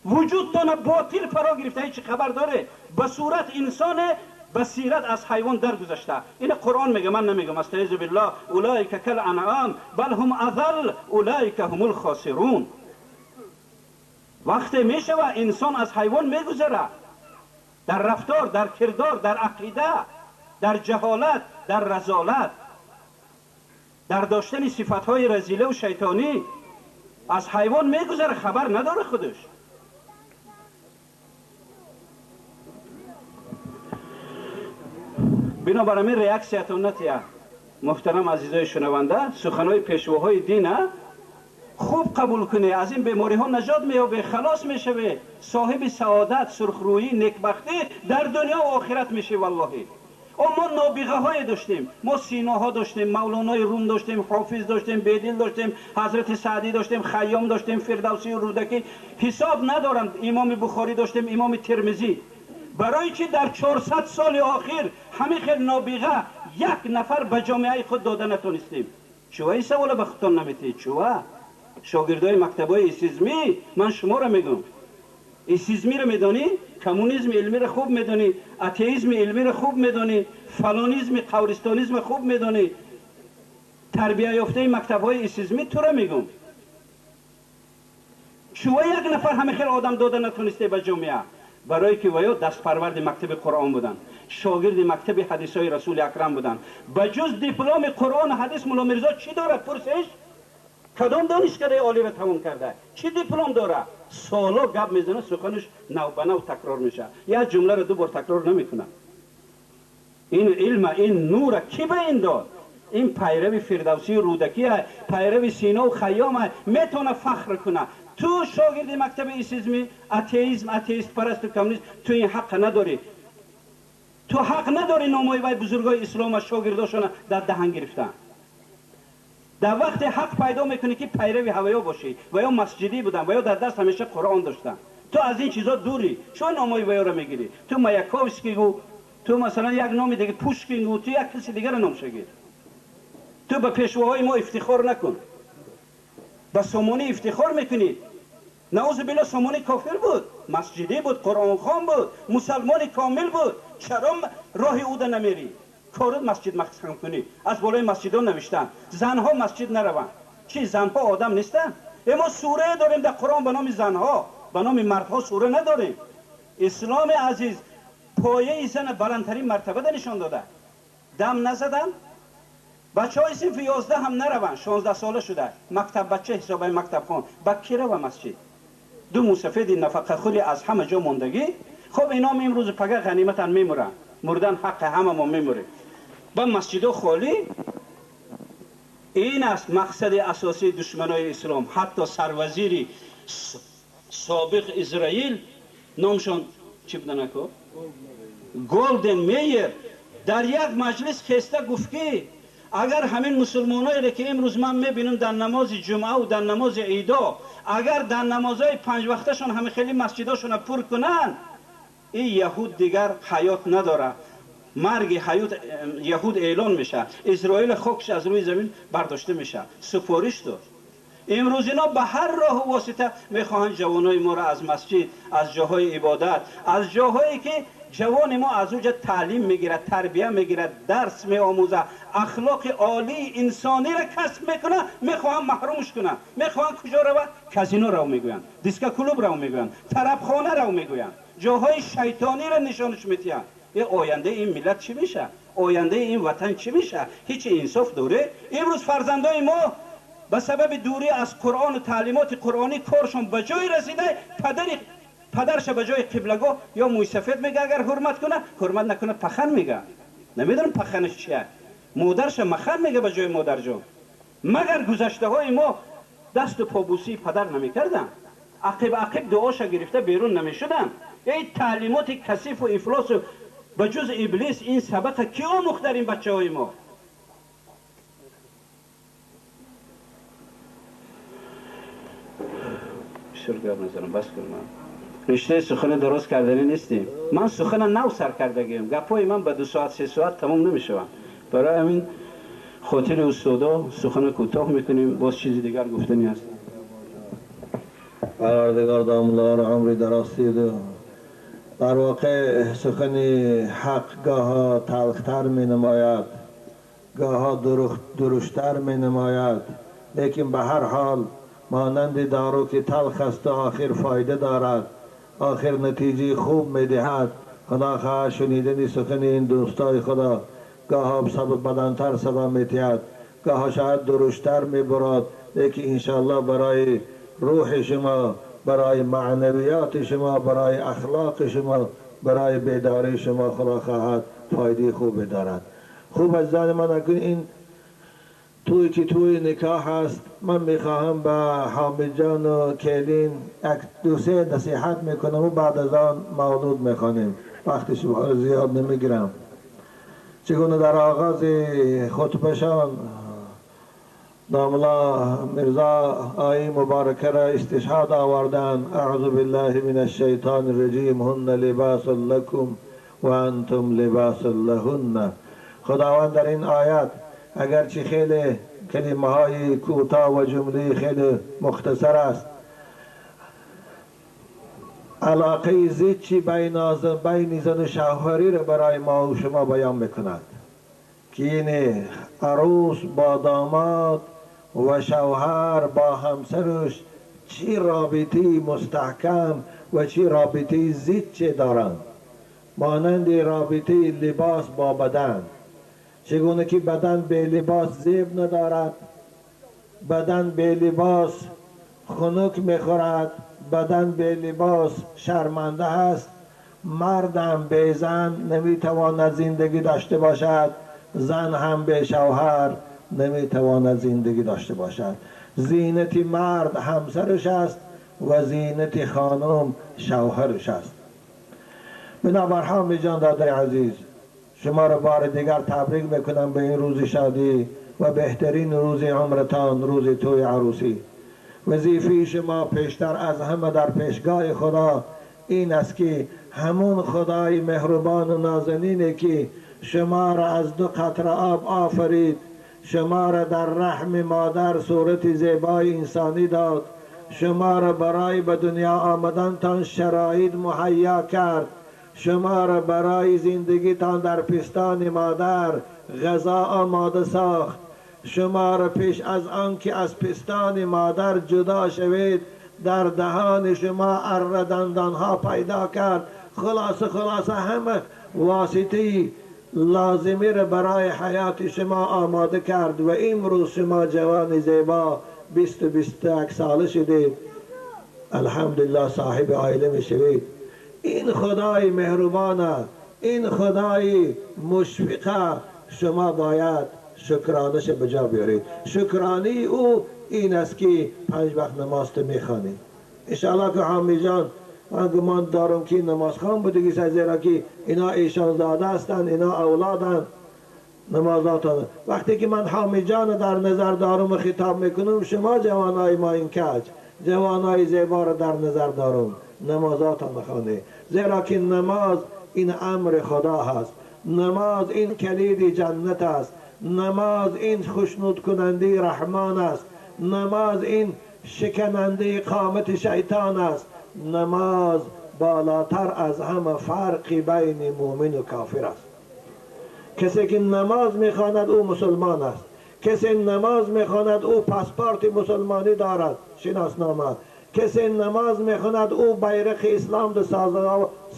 Вуҷудтона ботил фаро гирифта, ҳеҷ хабар доре. Ба сурат инсоне, ба сират аз ҳайвон даргузашта. Ина Қуръон мега, ман намегам. Астаизу биллаҳ, улоика кал анъам бал ҳум азал улоика ҳумул хосирун. Вақте мешава инсон аз ҳайвон мегузара, дар рафтор, дар кирдор, дар ақида, дар ҷаҳолат, дар разолат, дар доштани сифатҳои разилаву шайтонӣ аз ҳайвон мегузара, хабар надора худаш. Бинобар ҳамин реаксиятон натия, муҳтарам азизои шунаванда, суханҳои пешвоҳои дина хуб қабул кунӣ, аз ин бемориҳо наҷот меёбӣ, халос мешавӣ, соҳиби саодат, сурхрӯӣ, некбахтӣ дар дунё ва охират мешавӣ. Валлоҳӣ мо нобиғаҳое доштем, мо Синоҳо доштем, Мавлонои Рум доштем, Ҳофиз доштем, Бедил доштем, ҳазрати Саъдӣ доштем, Хайём доштем, Фирдавсию Рӯдакӣ, ҳисоб надорам, имоми Бухорӣ доштем, имоми Термизӣ. Барои чи дар 400 соли охир ҳамин хел нобиға як нафар ба ҷомеаи худ дода натонистем? Чува ин савола ба худтон наметиҳед? Чува шогирдои мактабҳои исизмӣ, ман шуморо мегӯм, исизмиро медонӣ, коммунизми илмиро хуб медонӣ, атеизми илмиро хуб медонӣ, фалонизми қавристонизмро хуб медонӣ, тарбияёфтаи мактабҳои исизмӣ туро мегӯм. Чува як нафар ҳамин хел одам дода натонисте ба ҷомеа? Барое ки ваё дастпарварди мактаби Қуръон буданд, шогирди мактаби ҳадисҳои Расули Акрам буданд. Ба ҷуз дипломи Қуръону ҳадис Мулло Мирзо чӣ дорад? Пурсиш, кадом донишкадаи олиро тамом карда, чӣ диплом дорад? Соло гап мезанад, суханаш нав ба нав такрор мешавад, як ҷумларо ду бор такрор намекунад. Ин илма, ин нура кӣ ба ин дод? Ин пайрави Фирдавсию Рӯдакия, пайрави Синову Хайёма, метавона фахр кунад. Ту шогирди мактаби исизмӣ, атеизм, атеистпарасту коммунист, ту ин ҳаққа надорӣ. Ту ҳақ надорӣ номои вай бузургои ислома, шогирдошона дар даҳан гирифтан. Дар вақте ҳақ пайдо мекунӣ ки пайрави ҳаваё бошӣ, ва ё масҷидӣ буданд, ва ё дар даст ҳамеша Қуръон доштанд. Ту аз ин чизо дурӣ, чун номои ваёро мегирӣ? Ту Маяковский гӯ, ту масалан як номи дига, Пушкин гӯ, ту як каси дигаро номша гир. Ту ба пешвоҳои мо ифтихор накун. Ба Сомонӣ ифтихор мекунӣ. Наузу биллоҳ, Сомонӣ кофир буд, масҷидӣ буд, қуръонхон буд, мусалмони комил буд. Чаро роҳи ӯда намерӣ? Корут масҷид маҳкам кунӣ. Аз болои масҷидон навиштанд занҳо масҷид нараванд. Чи занҳо одам нестанд? Мо сурае дорем дар Қуръон ба номи занҳо, ба номи мардҳо сура надорем. Исломи азиз пояи зана баландтарин мартабада нишон дода. Дам назаданд, бачаҳои синфи 11 ҳам нараванд, 16 сола шуда мактаббача ҳисобаи мактабхон, ба ки рава масҷид? Ду мусафеди нафақахӯри аз ҳама ҷо мондагӣ. Хоб ином имрӯзу пага ғаниматан мемуранд, мурдан ҳаққи ҳама мо мемурем. Ба масҷидо холӣ. Ин аст мақсади асосии душманои ислом. Ҳатто сарвазири собиқ Израил, номшон чӣ буданако, Голден Мейер, дар як маҷлис хеста гуфт ки агар ҳамин мусулмоноере ки имрӯз ман мебинам дар намози ҷумъаву дар намози идо, агар дар намозҳои панҷвақташон ҳамин хели масҷидошонро пур кунанд, ин яҳуд дигар ҳаёт надорад, марги яҳуд эълон мешавад, Исроил хокш аз рӯи замин бардошта мешавад. Супориш дод. Имрӯз ино ба ҳар роҳу восита мехоҳанд ҷавонои моро аз масҷид, аз ҷоҳои ибодат, аз ҷоҳое ки ҷавони мо аз уҷа таълим мегирад, тарбия мегирад, дарс меомӯзад, ахлоқи олии инсониро касб мекунад, мехоҳанд маҳрумш кунанд. Мехоҳанд куҷо равад? Казино рав мегӯянд, дискоклуб рав мегӯянд, тарабхона рав мегӯянд, ҷоҳои шайтониро нишонаш метиҳанд. Ояндаи ин миллат чӣ мешавад? Ояндаи ин ватан чӣ мешавад? Ҳеҷ инсоф доре? Имрӯз фарзандои мо ба сабаби дурӣ аз Қуръону таълимоти қуръонӣ коршон ба ҷое расида, падарша ба ҷои қиблагоҳ ё мӯйсафед мега, агар ҳурмат куна, ҳурмат накуна пахан мега. Намедонам паханаш чия. Модарша махан мега ба ҷои модарҷон. Магар гузаштаҳои мо дасту побусии падар намекарданд? Ақиб ақиб дуоша гирифта берун намешуданд? Эй таълимоти касифу ифлосу ба ҷуз иблис ин сабақа ки омӯхт дар ин бачаҳои мо? بسیار گپ نزنم، بس کنم. رشته سخن درست کردنی نیستیم. من سخن نو سر کردگیم، گپای من به 2 ساعت 3 ساعت تمام نمیشوند. برای همین خاطر استادا سخن کوتاه میکنیم. باز چیزی دیگر گفتنی هست؟ پروردگار داملا عمری دراز در واقع سخن حق گاها تلختر می نماید، گاها درشتر می نماید، لیکن به هر حال مانند دارو که تلخ است و آخر فایده دارد، آخر نتیجه خوب می دهد. خدا خواه شنیدن سخن این دوستای خدا گاها بلندتر صدا می دهد، گاها شاید درشتر می براد، لیکن انشاءالله برای روح شما، برای معنویات شما، برای اخلاق شما، برای بیداری شما خدا خواهد فایده خوبی دارد. خوب عزیزان من، اکنون این توی که توی نکاح است، من میخواهم به حامد جان و کلین یک دو سه نصیحت میکنم و بعد از آن مولود میخوانیم. وقت شما رو زیاد نمیگیرم. چگونه در آغاز خطبهشان داملا میرزا آیه مبارکه را استشهاد آوردن: اعوذ بالله من الشیطان الرجیم، هن لباس لکم و انتم لباس لهن. خداوند در این آیت، اگرچه خیلی کلمه های کوتاه و جمله خیلی مختصر است، علاقه زیچی بین زن و شوهری را برای ما و شما بیان میکند که این عروس با داماد و شوهر با همسرش چی رابطه مستحکم و چی رابطه زیچ دارند، مانند رابطه لباس با بدن. چگونه که بدن به لباس زیب ندارد، بدن به لباس خنک میخورد، بدن به لباس شرمنده است، مردم به زن نمیتواند زندگی داشته باشد، زن هم به شوهر نمیتواند زندگی داشته باشد. زینت مرد همسرش است و زینت خانم شوهرش است. بنابر حامی جان، دادر عزیز، شما را بار دیگر تبریک میکنم به این روز شادی و بهترین روز عمرتان، روز توی عروسی. وظیفه شما پیشتر از همه در پیشگاه خدا این است که همون خدای مهربان و نازنینه که شما را از دو قطره آب آفرید، شما را در رحم مادر صورت زیبای انسانی داد، شما را برای به دنیا آمدنتان شرایط مهیا کرد، شما را برای زندگیتان در پستان مادر غذا آماده ساخت، شما را پیش از آن که از پستان مادر جدا شوید در دهان شما اره دندانها پیدا کرد، خلاصه خلاصه همه واسطه لازمی را برای حیات شما آماده کرد و امروز شما جوان زیبا 20، 21 ساله شدید، الحمدلله صاحب عائله می شوید. این خدای مهربانه، این خدای مشفقه، شما باید شکرانش به جا بیارید. شکرانی او این است که پنج وقت نماز میخوانید. انشاءالله که حامی جان، من گمان دارم که نماز خوان بودگی، زیرا که اینا ایشان زاده هستند، اینا اولادند، نمازاتان. وقتی که من حامی جان در نظر دارم و خطاب میکنم، شما جوانای ما این کج جوانای زیبا را در نظر دارم، نمازاتان خانه، زیرا که نماز این امر خدا هست، نماز این کلید جنت است، نماز این خوشنود کننده رحمان است، نماز این شکننده قامت شیطان است، نماز بالاتر از همه فرقی بین مؤمن و کافر است. کسی که نماز میخواند او مسلمان است، کسی نماز میخواند او پاسپورت مسلمانی دارد، شناسنامه. کسی نماز میخواند او بیرق اسلام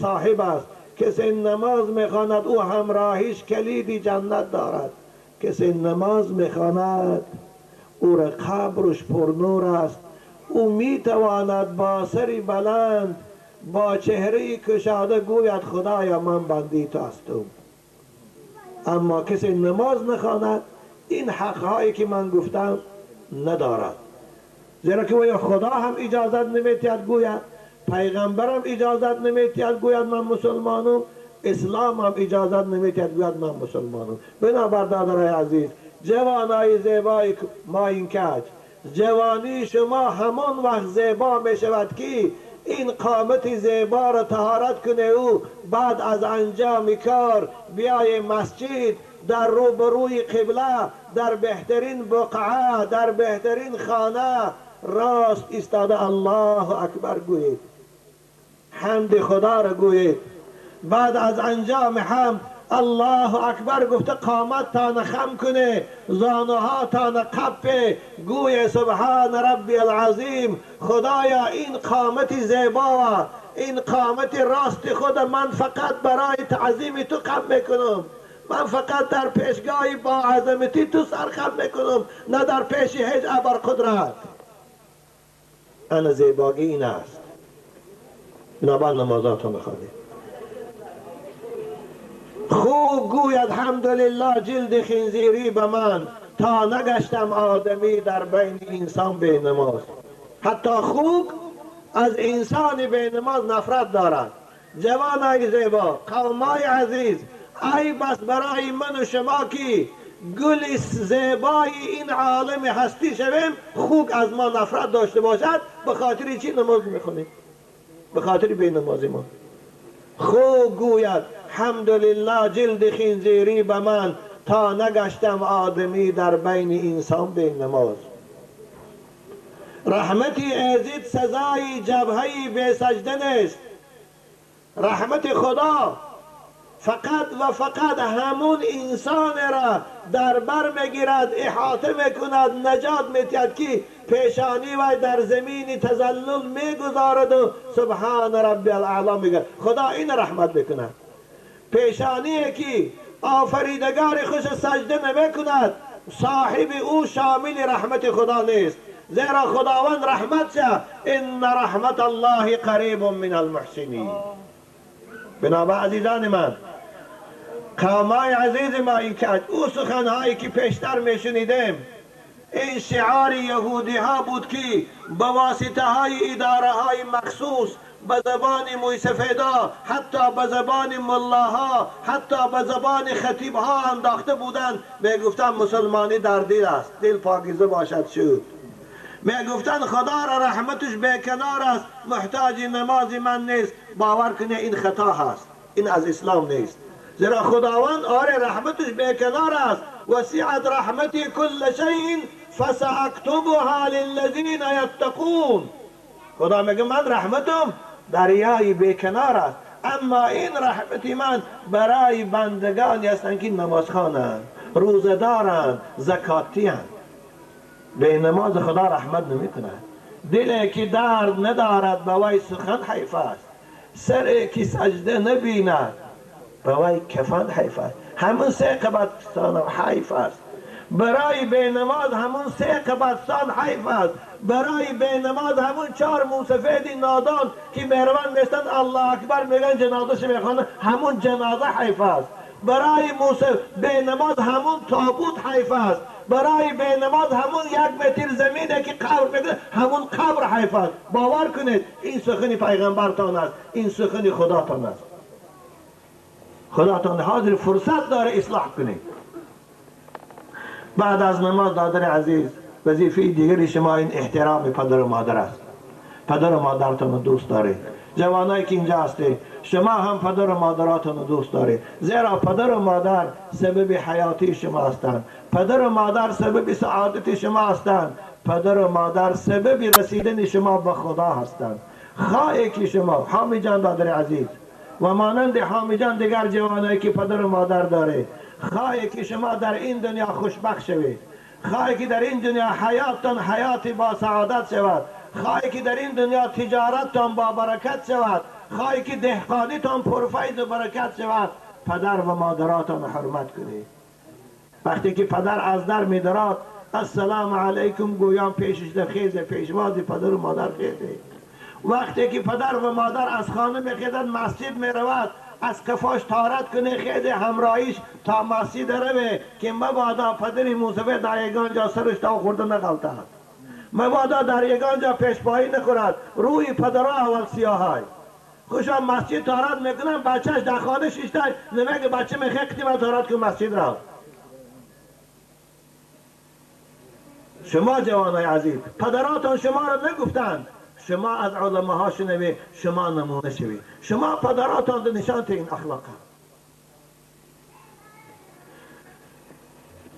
صاحب است. کسی نماز میخواند او همراهیش کلید جنت دارد. کسی نماز میخواند او را قبرش پر نور است، او میتواند با سری بلند، با چهره کشاده گوید خدایا من بنده تو هستم. اما کسی نماز نخواند این حقهایی که من گفتم ندارد، زیرا که خدا هم اجازت نمیتید گوید، پیغمبرم اجازت نمیتید گوید من مسلمانم، اسلام هم اجازت نمیتید گوید من مسلمانم. بنابر دادرای عزیز، جوانای زیبای ما این کج جوانی شما همان وقت زیبا می شود که این قامت زیبا را طهارت کنه او بعد از انجام کار بیای مسجد در روبروی قبله در بهترین بقعه در بهترین خانه راست ایستاده الله اکبر گویید، حمد خدا را گویید. بعد از انجام حمد الله اکبر گفته قامت تان خم کنه، زانوها تان قپه، گوی سبحان ربی العظیم. خدایا این قامت زیبا، این قامت راست خود من فقط برای تعظیم تو خم میکنم، من فقط در پیشگاه با عظمتی تو سر خم میکنم، نه در پیش هیچ ابر قدرت. انا زیباگی این است. بنابر نمازاتو بخوانید. خوب گوید حمدلله جلد خنزیری به من، تا نگشتم آدمی در بین انسان بی نماز. حتی خوک از انسان بی نماز نفرت دارد. جوانای زیبا، قومای عزیز، ای بس برای من و شما که گل زیبای این عالم هستی شویم، خوک از ما نفرت داشته باشد. به خاطر چی نماز میخونیم؟ به خاطر بی نمازی ما. خوب گوید حمدلله جلد خنزیری به من، تا نگشتم آدمی در بین انسان بی نماز. رحمتی ازید سزای جبهه بی سجده نیست. رحمت خدا فقط و فقط همون انسان را در بر میگیرد، احاطه میکند، نجات میدهد که پیشانی و در زمین تذلل میگذارد و سبحان ربی الاعلی میگه. خدا این رحمت میکند. پیشانی که آفریدگار خوش سجده نمیکند، صاحب او شامل رحمت خدا نیست، زیرا خداوند رحمت شه. ان رحمت الله قریب من المحسنین. بنابر عزیزان من، قومای عزیز ما، این که او سخنهایی که پیشتر میشنیدیم، این شعار یهودی ها بود که به واسطه های اداره های مخصوص، به زبان مویسفیدا، حتی به زبان ملاها، حتی به زبان خطیب ها انداخته بودند. میگفتند مسلمانی در دل است، دل پاکیزه باشد شد. میگفتند خدا را رحمتش بیکنار است، محتاج نماز من نیست. باور کنه این خطا هست، این از اسلام نیست. زیرا خداوند آره رحمتش بیکنار است. وسعت رحمتی کل شیء فساکتبها للذین یتقون. خدا میگه من رحمتم دریای بیکنار است، اما این رحمت من برای بندگانی هستند که نمازخوانند، روزه دارند، زکاتی هستند. به نماز خدا رحمت نمیکند. دلی که درد ندارد به وی سخن حیف است، سری که سجده نبیند به وی کفن حیف است. همون سه قبرستان حیف است. برای بی نماز همون سه قبرستان حیف است. برای بی نماز همون چهار موسفید نادان که مهربان میستند الله اکبر میگن جنازه میخوانند، همون جنازه حیف است. برای بی نماز همون تابوت حیف است. برای بی نماز همون یک متر زمینه که قبر میکنه، همون قبر حیف است. باور کنید این سخن پیغمبرتان است، این سخن خداتان است. خداتان حاضر فرصت داره اصلاح کنید. بعد از نماز دادر عزیز، وظیفه دیگری شما این احترام پدر و مادر است. پدر و مادرتان رو دوست دارید. جوانایی که اینجا هستید، شما هم پدر و مادراتون رو دوست دارید، زیرا پدر و مادر سبب حیاتی شما هستند، پدر و مادر سبب سعادت شما هستند، پدر و مادر سبب رسیدن شما به خدا هستند. خواهی که شما حامی جان دادر عزیز و مانند حامی جان دیگر جوانایی که پدر و مادر داره، خواهی که شما در این دنیا خوشبخت شوید، خواهی که در این دنیا حیاتتان حیات با سعادت شود، خواهی که در این دنیا تجارتتان با برکت شود، خواهی که دهقانیتان پرفیض و برکت شود، پدر و مادراتان حرمت کنید. وقتی که پدر از در میدراد السلام علیکم گویان پیشش خیزه، پیشواز پدر و مادر خیزه. وقتی که پدر و مادر از خانه میخیزد مسجد میرود، از کفاش تارت کنه خیزه همراهیش تا مسجد روه که مبادا پدر موسفه در یگان جا سرش تا خورده نغلطد، مبادا در یگان جا پیشپایی نخورد. روی پدرها اول سیاهای خوشا مسجد تارت میکنن، بچهش در خانه شیشته نمیگه بچه میخواه قطی و تارت کن مسجد را. شما جوانای عزیز، پدراتان شما را نگفتند، شما از علماها شنوید، شما نمونه شوید، شما پدراتان نشان این اخلاق.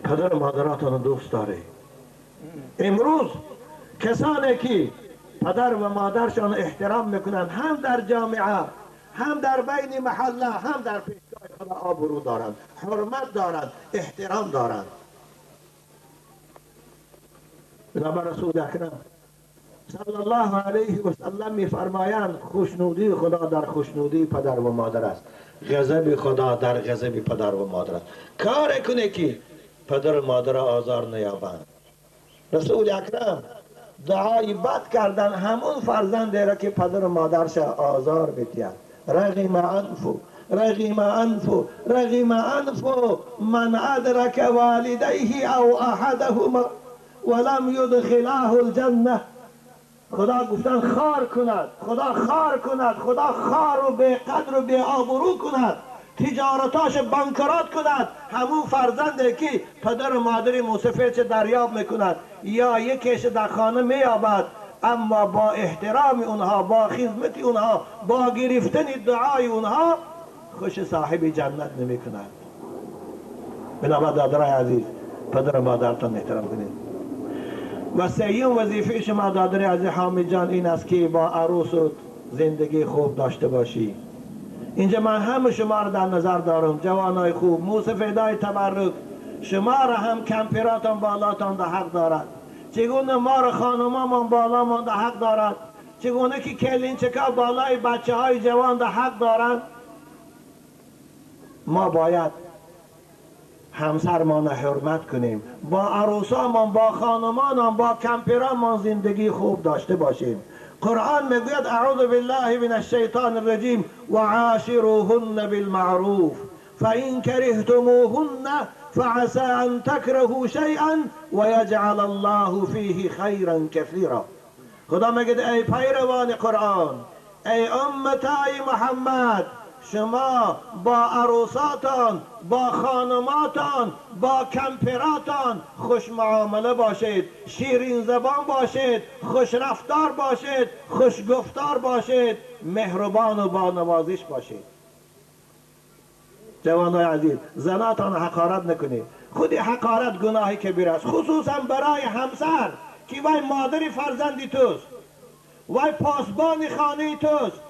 پدر و مادراتان دوست داره. امروز کسانی که پدر و مادرشان احترام میکنند، هم در جامعه، هم در بین محله، هم در پیشگاه خدا آبرو دارند، حرمت دارند، احترام دارند. بنابر رسول اکرم صلی الله علیه و سلم میفرمایند خوشنودی خدا در خوشنودی پدر و مادر است، غضب خدا در غضب پدر و مادر است. کار کنه که پدر و مادر آزار نیابند. رسول اکرم دعای بد کردن همون فرزنده را که پدر و مادرش آزار بدهد. رغم انفو رغم انفو رغم انفو من ادرک والدیه او احدهما ولم یدخلاه الجنه. خدا گفتن خار کند، خدا خار کند، خدا خار و بی قدر و بی آبرو کند، تجارتاش بانکرات کند همون فرزنده که پدر و مادر موسفید چه دریاب میکند یا یکیش در خانه مییابد، اما با احترام اونها، با خدمت اونها، با گرفتن دعای اونها خوش صاحب جنت نمیکند. بنابر دادرای عزیز، پدر و مادرتان احترام کنید. و سیوم وظیفه شما دادر عزیز حامد جان این است که با عروس زندگی خوب داشته باشی. اینجا من همه شما را در نظر دارم، جوانای خوب، موسفیدای تبرک، شما را هم کمپیراتان بالاتان در حق دارد، چگونه ما را خانمامان بالامان در حق دارد، چگونه که کلینچکا بالای بچه های جوان در حق دارند. ما باید همسرمان حرمت کنیم، با عروسامان، با خانمانمان، با کمپیرانمان زندگی خوب داشته باشیم. قرآن میگوید اعوذ بالله من الشیطان الرجیم وعاشروهن بالمعروف فإن كرهتموهن فعسى أن تكرهوا شيئا ويجعل الله فيه خيرا كثيرا. خدا میگه ای پیروان قرآن، ای امتای محمد، شما با عروساتان، با خانماتان، با کمپراتان خوش معامله باشید، شیرین زبان باشید، خوش رفتار باشید، خوش گفتار باشید، مهربان و با نوازش باشید. جوانای عزیز، زناتان حقارت نکنید. خود حقارت گناه کبیر است، خصوصا برای همسر که وای مادر فرزندی توست، وای پاسبان خانه توست،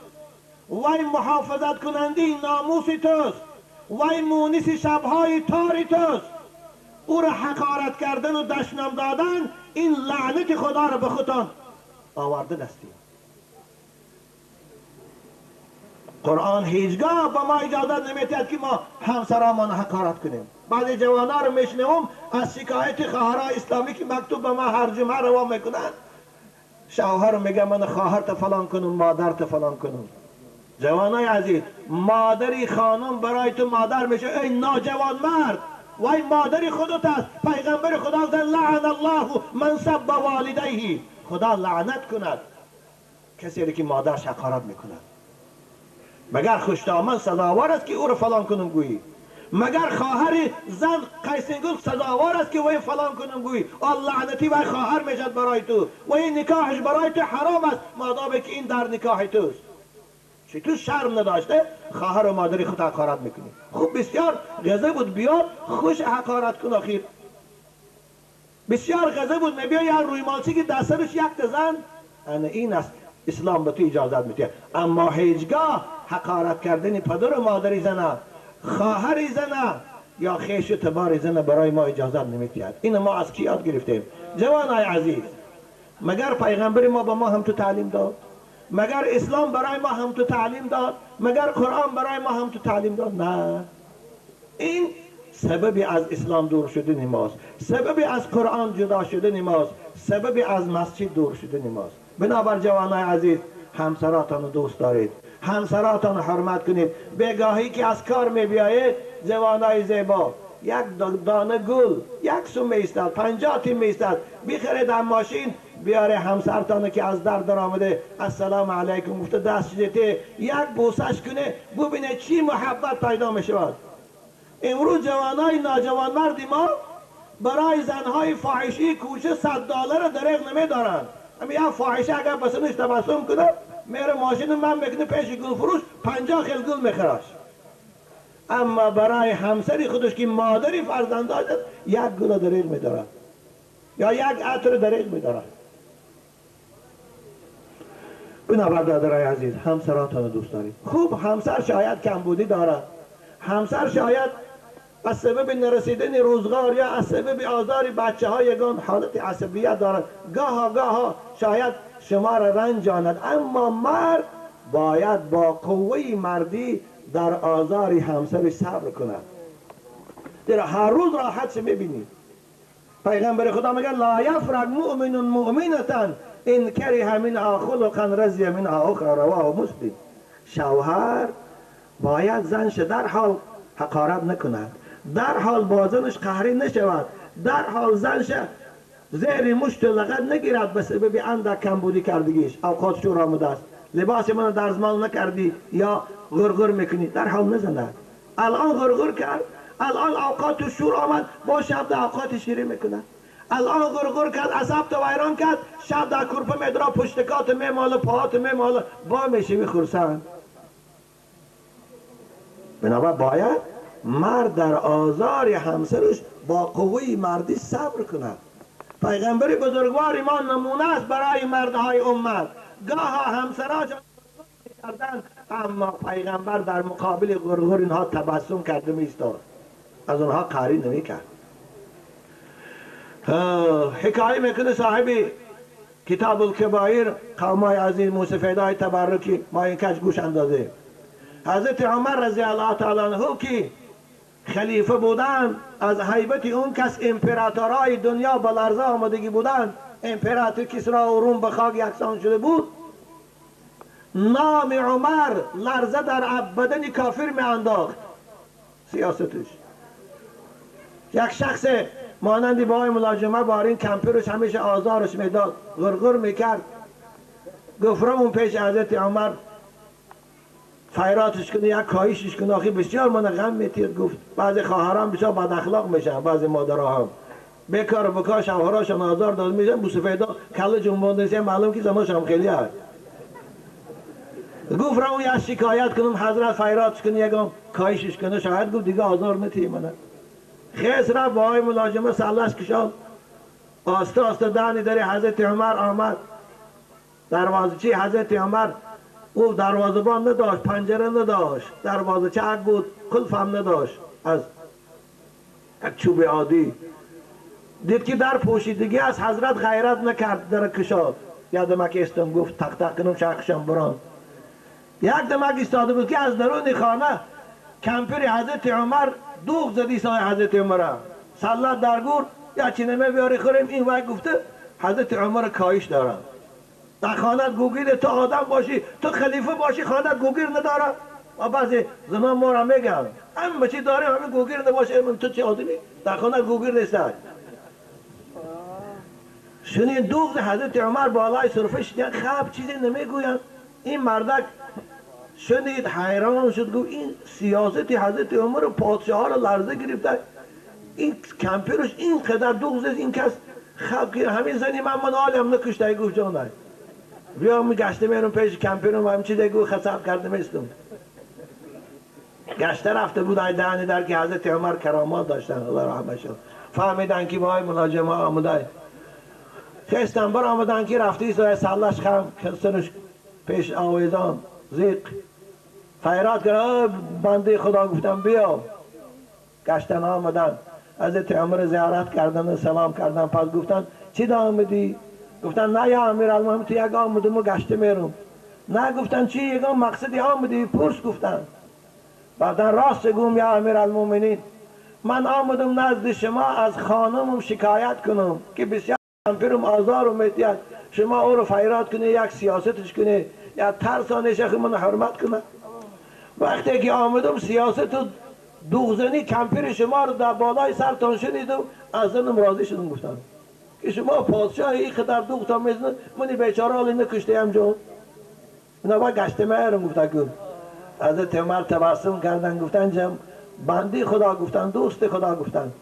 وای محافظت کننده ناموس توست، وای مونس شبهای تاری توست. او را حقارت کردن و دشنام دادن، این لعنت خدا را به خودتان آورده دستیم. قرآن هیچگاه با ما اجازه نمیدهد که ما همسرامان حقارت کنیم. بعضی جوانا رو میشنوم از شکایت خواهرای اسلامی که مکتوب به ما هر جمعه روا میکنند، شوهر میگه من خواهرت فلان کنم، مادرت فلان کنم. جوانای عزیز، مادری خانم برای تو مادر میشه، ای ناجوان مرد، وای مادری خودت است. پیغمبر خدا گفت لعن الله من سب والدیه، خدا لعنت کند کسی که مادرش حقارت میکند. مگر خوشدامن سزاوار است که او رو فلان کنم گویی؟ مگر خواهر زن قیسنگل سزاوار است که وی فلان کنم گویی؟ لعنتی وی خواهر میشد برای تو و این نکاحش برای تو حرام است مادام که این در نکاح توست. چی تو شرم نداشته خواهر و مادری خود حقارت میکنی؟ خوب بسیار غضب بود، بیاد خوش حقارت کن. آخیر بسیار غضب بود، میبیا یا روی مالچی که دستش یک زن. این است اسلام به تو اجازت میده، اما هیچگاه حقارت کردن پدر و مادری زنه، خواهر زنه یا خویش و تبار زنه برای ما اجازت نمیدهد. این ما از کی یاد گرفتیم؟ جوانای عزیز، مگر پیغمبر ما به ما هم تو تعلیم داد؟ مگر اسلام برای ما هم تو تعلیم داد؟ مگر قرآن برای ما هم تو تعلیم داد؟ نه. این سببی از اسلام دور شدن ماست، سببی از قرآن جدا شدن ماست، سببی از مسجد دور شدن ماست. بنابر جوانای عزیز، همسراتان دوست دارید، همسراتان حرمت کنید. بگاهی که از کار می بیایید جوانای زیبا، یک دانه گل یک سو می ایستد، 50 تیم می ایستد، بخرید هم ماشین بیاره همسرتانه که از در در آمده السلام علیکم گفته دست شده، یک بوسش کنه، ببینه چی محبت پیدا می شود. امروز جوانای ناجوان مردی ما برای زنهای فاحشی کوچه $100 دریغ نمیدارند. اما یک فاحشه اگر بسنش تبسم کنه میره ماشین من میکنه پیش گل فروش 50 خیل گل میخراش. اما برای همسری خودش که مادری فرزنداش است یک گل دریغ میدارد یا یک عطر دریغ میدارد. بنابر برادرای عزیز، همسراتان دوست دارید. خوب همسر شاید کمبودی دارد، همسر شاید از سبب نرسیدن روزگار یا از سبب آزار بچه ها یگان حالت عصبیت دارد، گاها گاها شاید شما را رنجاند، اما مرد باید با قوه مردی در آزار همسرش صبر کند. در هر روز راحت میبینید. پیغمبر خدا میگه لا یفرق مؤمن مؤمنة ان کره منها خلقا رضی منها اخرى، رواه مسلم. شوهر باید زنش در حال حقارت نکند، در حال با زنش قهری نشود، در حال زنش زیر مشت لغت نگیرد به سبب اندک کمبودی کردگیش، اوقات شور آمده است، لباس من درزمال نکردی یا غرغر میکنی، در حال نزند. الان غرغر کرد، الان اوقات شور آمد، با شب در اوقات شیری میکند. الان غرغر کرد، عصب تو ویران کرد، شب در کرپه میدرا، پشتکات میماله، پاهات میماله، با میشوی خرسند. بنابر باید مرد در آزار همسرش با قوه مردی صبر کند. پیغمبر بزرگوار ما نمونه است برای مردهای امت. گاها همسراشان کردند، اما پیغمبر در مقابل غرغر اینها تبسم کرده میستاد، از اونها قهری نمیکرد. حکایه میکنه صاحب کتاب الکبایر، قومای عزیز موسفیدای تبرکی ما این کش گوش اندازه. حضرت عمر رضی الله تعالی عنه که خلیفه بودن، از هیبت اون کس امپراتورای دنیا به لرزه آمدگی بودن، امپراتور کسرا و روم به خاک یکسان شده بود. نام عمر لرزه در بدن کافر می انداخت. سیاستش یک شخص مانند بای ملاجمه بارین کمپرش همیشه آزارش میداد، غرغر میکرد. گفرمون پیش حضرت عمر فیراتش کنه، یک کاهشش کنه، آخی بسیار من غم میتید. گفت بعضی خواهران بسیار بد اخلاق میشن، بعضی مادرها هم بکار و بکار شوهراشان آزار داد میشن. بوسفیدا کله جنبانده نیست، معلوم که زناش هم خیلی هست. گفت رو یک شکایت کنم حضرت فیراتش کنه، یکم کاهشش کنه، شاید گفت دیگه آزار نتیه منه. خیس رفت با های ملاجمه سلش کشاد، آسته آسته دهنی داری حضرت عمر آمد. دروازه چی حضرت عمر او دروازه‌بان نداشت، پنجره نداشت، دروازه چک بود، قلف هم نداشت، از یک چوب عادی. دید که در پوشیدگی از حضرت غیرت نکرد، در کشاد. یک دمک استم گفت تق تق کنم شخشم بران. یک دمک ایستاده بود که از درون خانه کمپر حضرت عمر دوغ زدی سای حضرت عمر سلط در گور یا چینمه بیاری خوریم. این وقت گفته حضرت عمر کاهش دارم در خانت گوگیر، تو آدم باشی، تو خلیفه باشی، خانت گوگیر نداره. و بعضی زنان ما را میگن همه چی داریم، همه گوگیر نباشه، تو چه آدمی در خانت گوگیر نیست. شنید دوغ حضرت عمر بالای صرفه شدن، خب چیزی نمیگوین. این مردک شنید حیران شد، گفت این سیاست حضرت عمر پادشاه را لرزه گرفته، این کمپرش اینقدر دوغ زد، این کس خب که همین زنی من حالیم نکشته. گفت جانای بیا می گشته میرم پیش کمپرم هم چیزی گفت خساب کرده میستم. گشته رفته بود ای دهنی در که حضرت عمر کرامات داشتن، الله رحمتشون. فهمیدن که وای ملاجمه آمده، خستن بر آمدن که رفتی سوی سلش خم کسنش پیش آویزان زیق فیراد کرد بنده خدا. گفتم بیا. گشتن آمدن حضرت عمر زیارت کردن و سلام کردن. پس گفتن چی آمدی؟ گفتن نه یا امیرالمومنین تو یک آمدم و گشته میرم. نه گفتن چی یگان مقصدی آمدی؟ پرس گفتن. بعدا راست گوم یا امیرالمومنین من آمدم نزد شما از خانمم شکایت کنم که بسیار کمپرم آزارم میدید، شما او رو فیراد کنی، یک سیاستش کنی، یا ترسانه شیخ من حرمت کنه. وقتی که آمدم سیاست و دوغزنی کمپر شما رو در بالای سرتان شنیدم، از زنم راضی شدم. گفتم که شما پادشاه این قدر دوغ تا میزنه، من بیچاره حالی نکشته هم جون اینا با گشته میرم. گفتن که حضرت عمر تبسم کردن، گفتن جم بنده خدا، گفتن دوست خدا، گفتن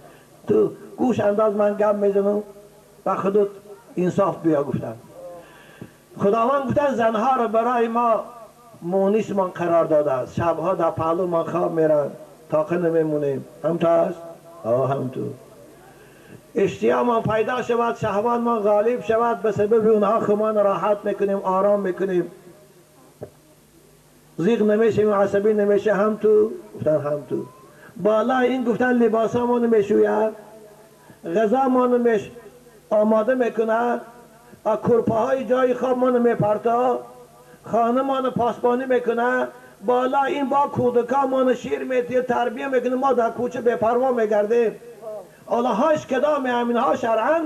تو گوش انداز من گپ میزنم و خودت انصاف بیا. گفتن خداوند گفتن زنها را برای ما مونیس من قرار داده است، شبها در پهلو من خواب میرن، طاقه نمیمونیم، هم تو هست؟ آه هم تو. اشتیا من پیدا شود، شهوان من غالب شود، به سبب اونها خمان راحت میکنیم، آرام میکنیم، زیغ نمیشیم، عصبی نمیشه. هم تو؟ گفتن هم تو. بالا این گفتن لباس ها ما نمیشوید، غذا ما نمیش آماده میکنه، کرپه های جای خواب ما نمیپرتا، خانه ما پاسبانی میکنه، بالا این با کودکا ما شیر میتیه، تربیه میکنه، ما در کوچه بے پروا میگردیم. حالا هاش کدام همین ها شرعا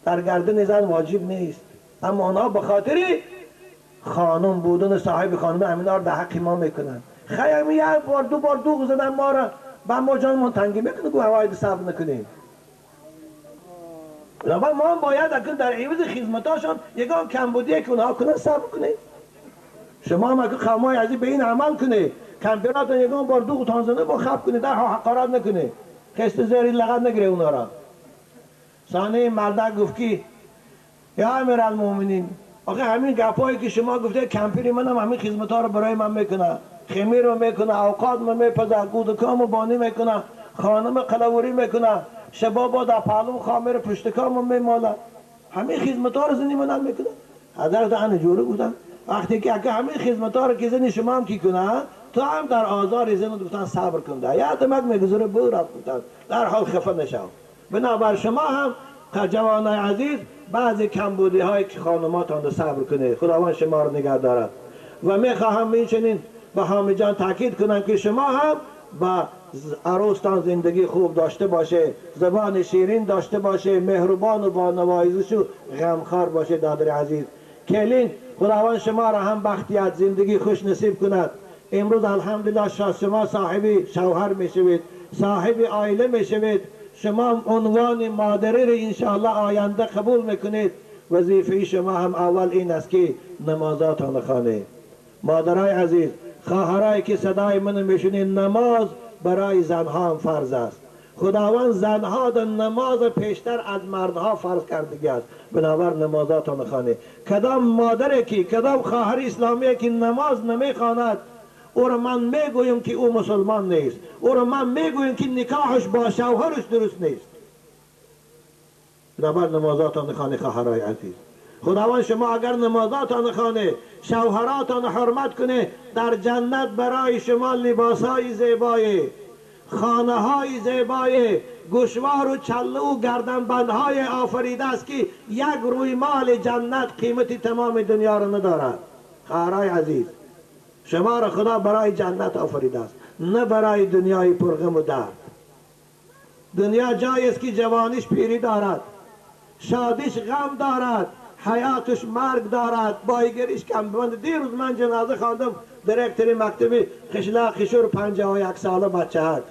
در گردن زن واجب نیست، اما آنها به خاطر خانم بودن صاحب خانم همین ها رو در حق ما میکنن. خیلی یک بار دو بار دوغ زدن ما را، با ما جانمون تنگی میکنه، گو هوای صبر نکنیم. ما هم باید اکنون در عوض خدمتاشون یگان کمبودیه که اونها کنن صبر کنیم. شما هم اکنون خمای عزیز به این عمل کنه، کمپیراتون یگان بار دوغ تان زنه با خب کنه، در حقارت نکنه، خسته زیری لغت نگیره اونا را. ثانی مردک گفت که یا امیرالمومنین، آخه همین گپایی که شما گفته کمپیری منم همین خدمت ها رو برای من میکنه، خمیر رو میکنه، اوقات من میپزه، کودکامو بانی میکنه، خانم قلوری میکنه، شبابا در پهلو خامر پشت کامو میماله، همین خدمت ها رو زنی منم میکنه. حضرت ان جوره گفتن وقتی که اگه همین خدمت ها رو که زنی شما هم کی کنه، تو هم در آزار زن گفتن صبر کن، ده یا دمک میگذره بود رفت گفتن در حال خفه نشو. بنابر شما هم جوانای عزیز بعضی کمبودی های که خانماتان رو صبر کنه، خداوند شما رو نگه دارد. و میخواهم این چنین به حامی جان تاکید کنم که شما هم با عروستان زندگی خوب داشته باشه، زبان شیرین داشته باشه، مهربان و با نوازش و غمخوار باشه. دادر عزیز کلین خداوند شما را هم بختیت زندگی خوش نصیب کند. امروز الحمدلله شما صاحب شوهر میشوید، صاحب عائله میشوید، شما عنوان مادری را انشاءالله آینده قبول میکنید. وظیفه شما هم اول این است که نمازاتان خوانید. مادرای عزیز، خواهرایی که صدای من میشونید، نماز برای زنها هم فرض است. خداوند زنها در نماز پیشتر از مردها فرض کرده است. بنابر نمازاتان خوانید. کدام مادر که، کدام خواهر اسلامی که نماز نمیخواند، او را من میگویم که او مسلمان نیست، او را من میگویم که نکاحش با شوهرش درست نیست. بنابر نمازاتان خوانید خواهرای عزیز. خداوند شما اگر نمازاتان خوانه، شوهراتان حرمت کنه، در جنت برای شما لباسهای زیبای، خانه های زیبای، گوشوار و چله و گردنبندهای آفریده است که یک روی مال جنت قیمت تمام دنیا را ندارد. خواهرای عزیز، شما را خدا برای جنت آفریده است، نه برای دنیای پرغم و درد. دنیا جایی است که جوانیش پیری دارد، شادیش غم دارد، حیاتش مرگ دارد، بایگریش کم. من دیروز من جنازه خواندم دیرکتری مکتبی خشلا خشور 51 ساله بچه هست،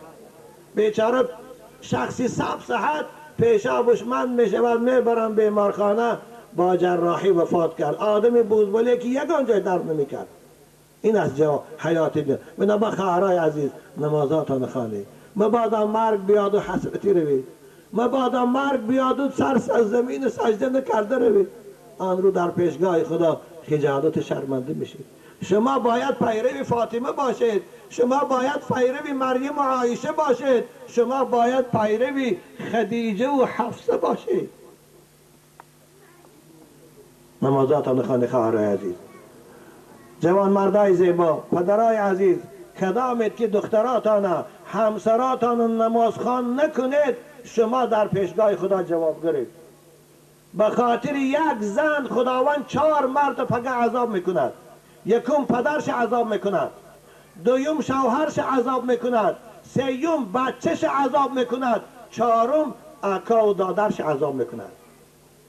بیچاره شخصی سب صحت پیشابش من میشود، میبرم بیمارخانه، با جراحی وفات کرد. آدم بوزبالی که یگان جای درد نمیکرد. این از جا حیات دنیا. بنابر خواهرای عزیز نمازاتان خوانید، مبادا مرگ بیاد و حسرتی روید، مبادا مرگ بیاد و سر از زمین سجده نکرده روید، آن رو در پیشگاه خدا خجالت شرمنده میشید. شما باید پیرو فاطمه باشید، شما باید پیرو مریم و عایشه باشید، شما باید پیرو خدیجه و حفصه باشید. نمازاتان خوانید خواهرای عزیز. جوان مردای زیبا، پدرای عزیز، کدامت که دختراتان همسراتان نمازخوان نکنید، شما در پیشگاه خدا جواب گرید. به خاطر یک زن خداوند 4 مرد پگه عذاب میکند. یکم پدرش عذاب میکند، دویم شوهرش عذاب میکند، سیوم بچهش عذاب میکند، چهارم اکا و دادرش عذاب میکند.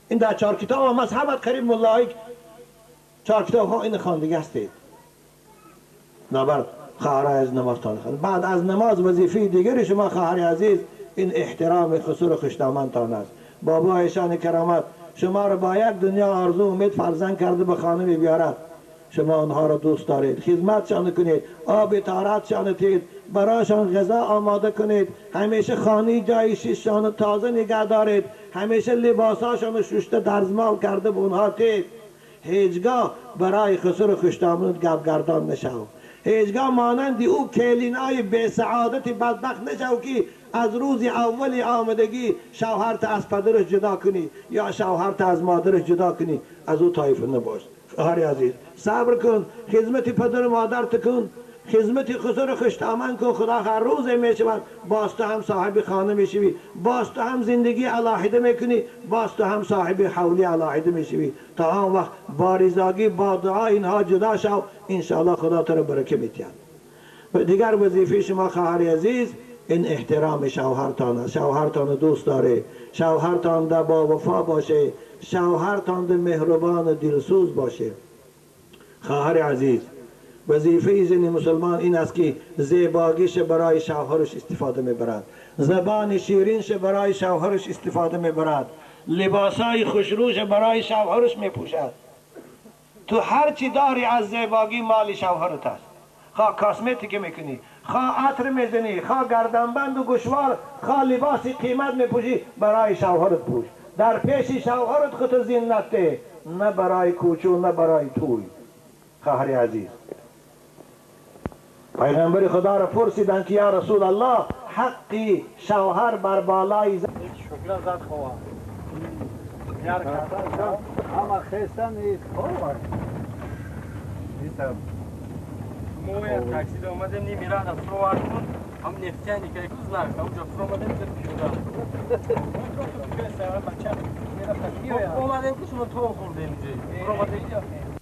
این در 4 کتاب هم از همه قریب ملایی 4 کتاب ها این خواندگی هستید. نبرد خواهرای از نمازتان خواند. بعد از نماز وظیفه دیگری شما خواهر عزیز این احترام خسور خوشدامنتان است. بابا ایشان کرامت شما را با یک دنیا آرزو امید فرزند کرده به خانه میبیارد. شما آنها را دوست دارید، خدمتشان کنید، آب طهارتشان تید، برایشان غذا آماده کنید، همیشه خانه جای شیشان تازه نگه دارید، همیشه لباساشان ششته درزمال کرده به اونها تید. هیچگاه برای خسر خوشدامنت گپ گردان نشو، هیچگاه مانند او کلینای بی سعادت بدبخت نشو که از روز اول آمدگی شوهرت از پدرش جدا کنی یا شوهرت از مادرش جدا کنی. از او طایفه نباش. خواهر عزیز صبر کن، خدمت پدر و مادرت کن، خدمت خسر خوشدامن کن. خدا هر روز میشود باز تو هم صاحب خانه میشوی، باز تو هم زندگی علاهده میکنی، باز تو هم صاحب حولی علاهده میشوی. تا آن وقت با رضاگی با دعا اینها جدا شو، انشاءالله خدا تو را برکه میتید. و دیگر وظیفه شما خواهر عزیز این احترام شوهرتان است. شوهرتان دوست داره، شوهرتان در با وفا باشه، شوهرتان در مهربان و دلسوز باشه. خواهر عزیز وظیفه زن مسلمان این است که زیباگیش برای شوهرش استفاده میبرد، زبان شیرینش برای شوهرش استفاده میبرد، لباسای خوشروش برای شوهرش میپوشد. تو هر چی داری از زیباگی مال شوهرت است. خواه cosmetic میکنی، خواه عطر میزنی، خواه گردنبند و گوشوار، خواه لباس قیمت میپوشی، برای شوهرت پوش. در پیش شوهرت خود زینت ده، نه برای کوچه و نه برای توی. خواهر عزیز پیغمبر خدا را پرسیدند که یا رسول الله حقی شوهر بر بالای زن. شکر زد خواه اما خیستن نیست. ما یک تاکسی آمدیم نیم ایران از فرو آوردیم، هم نفتیانی که کوز نه، اونجا فرو آمدیم که پیاده. آمدیم که شما تو خوردیم اینجا. فرو آمدیم.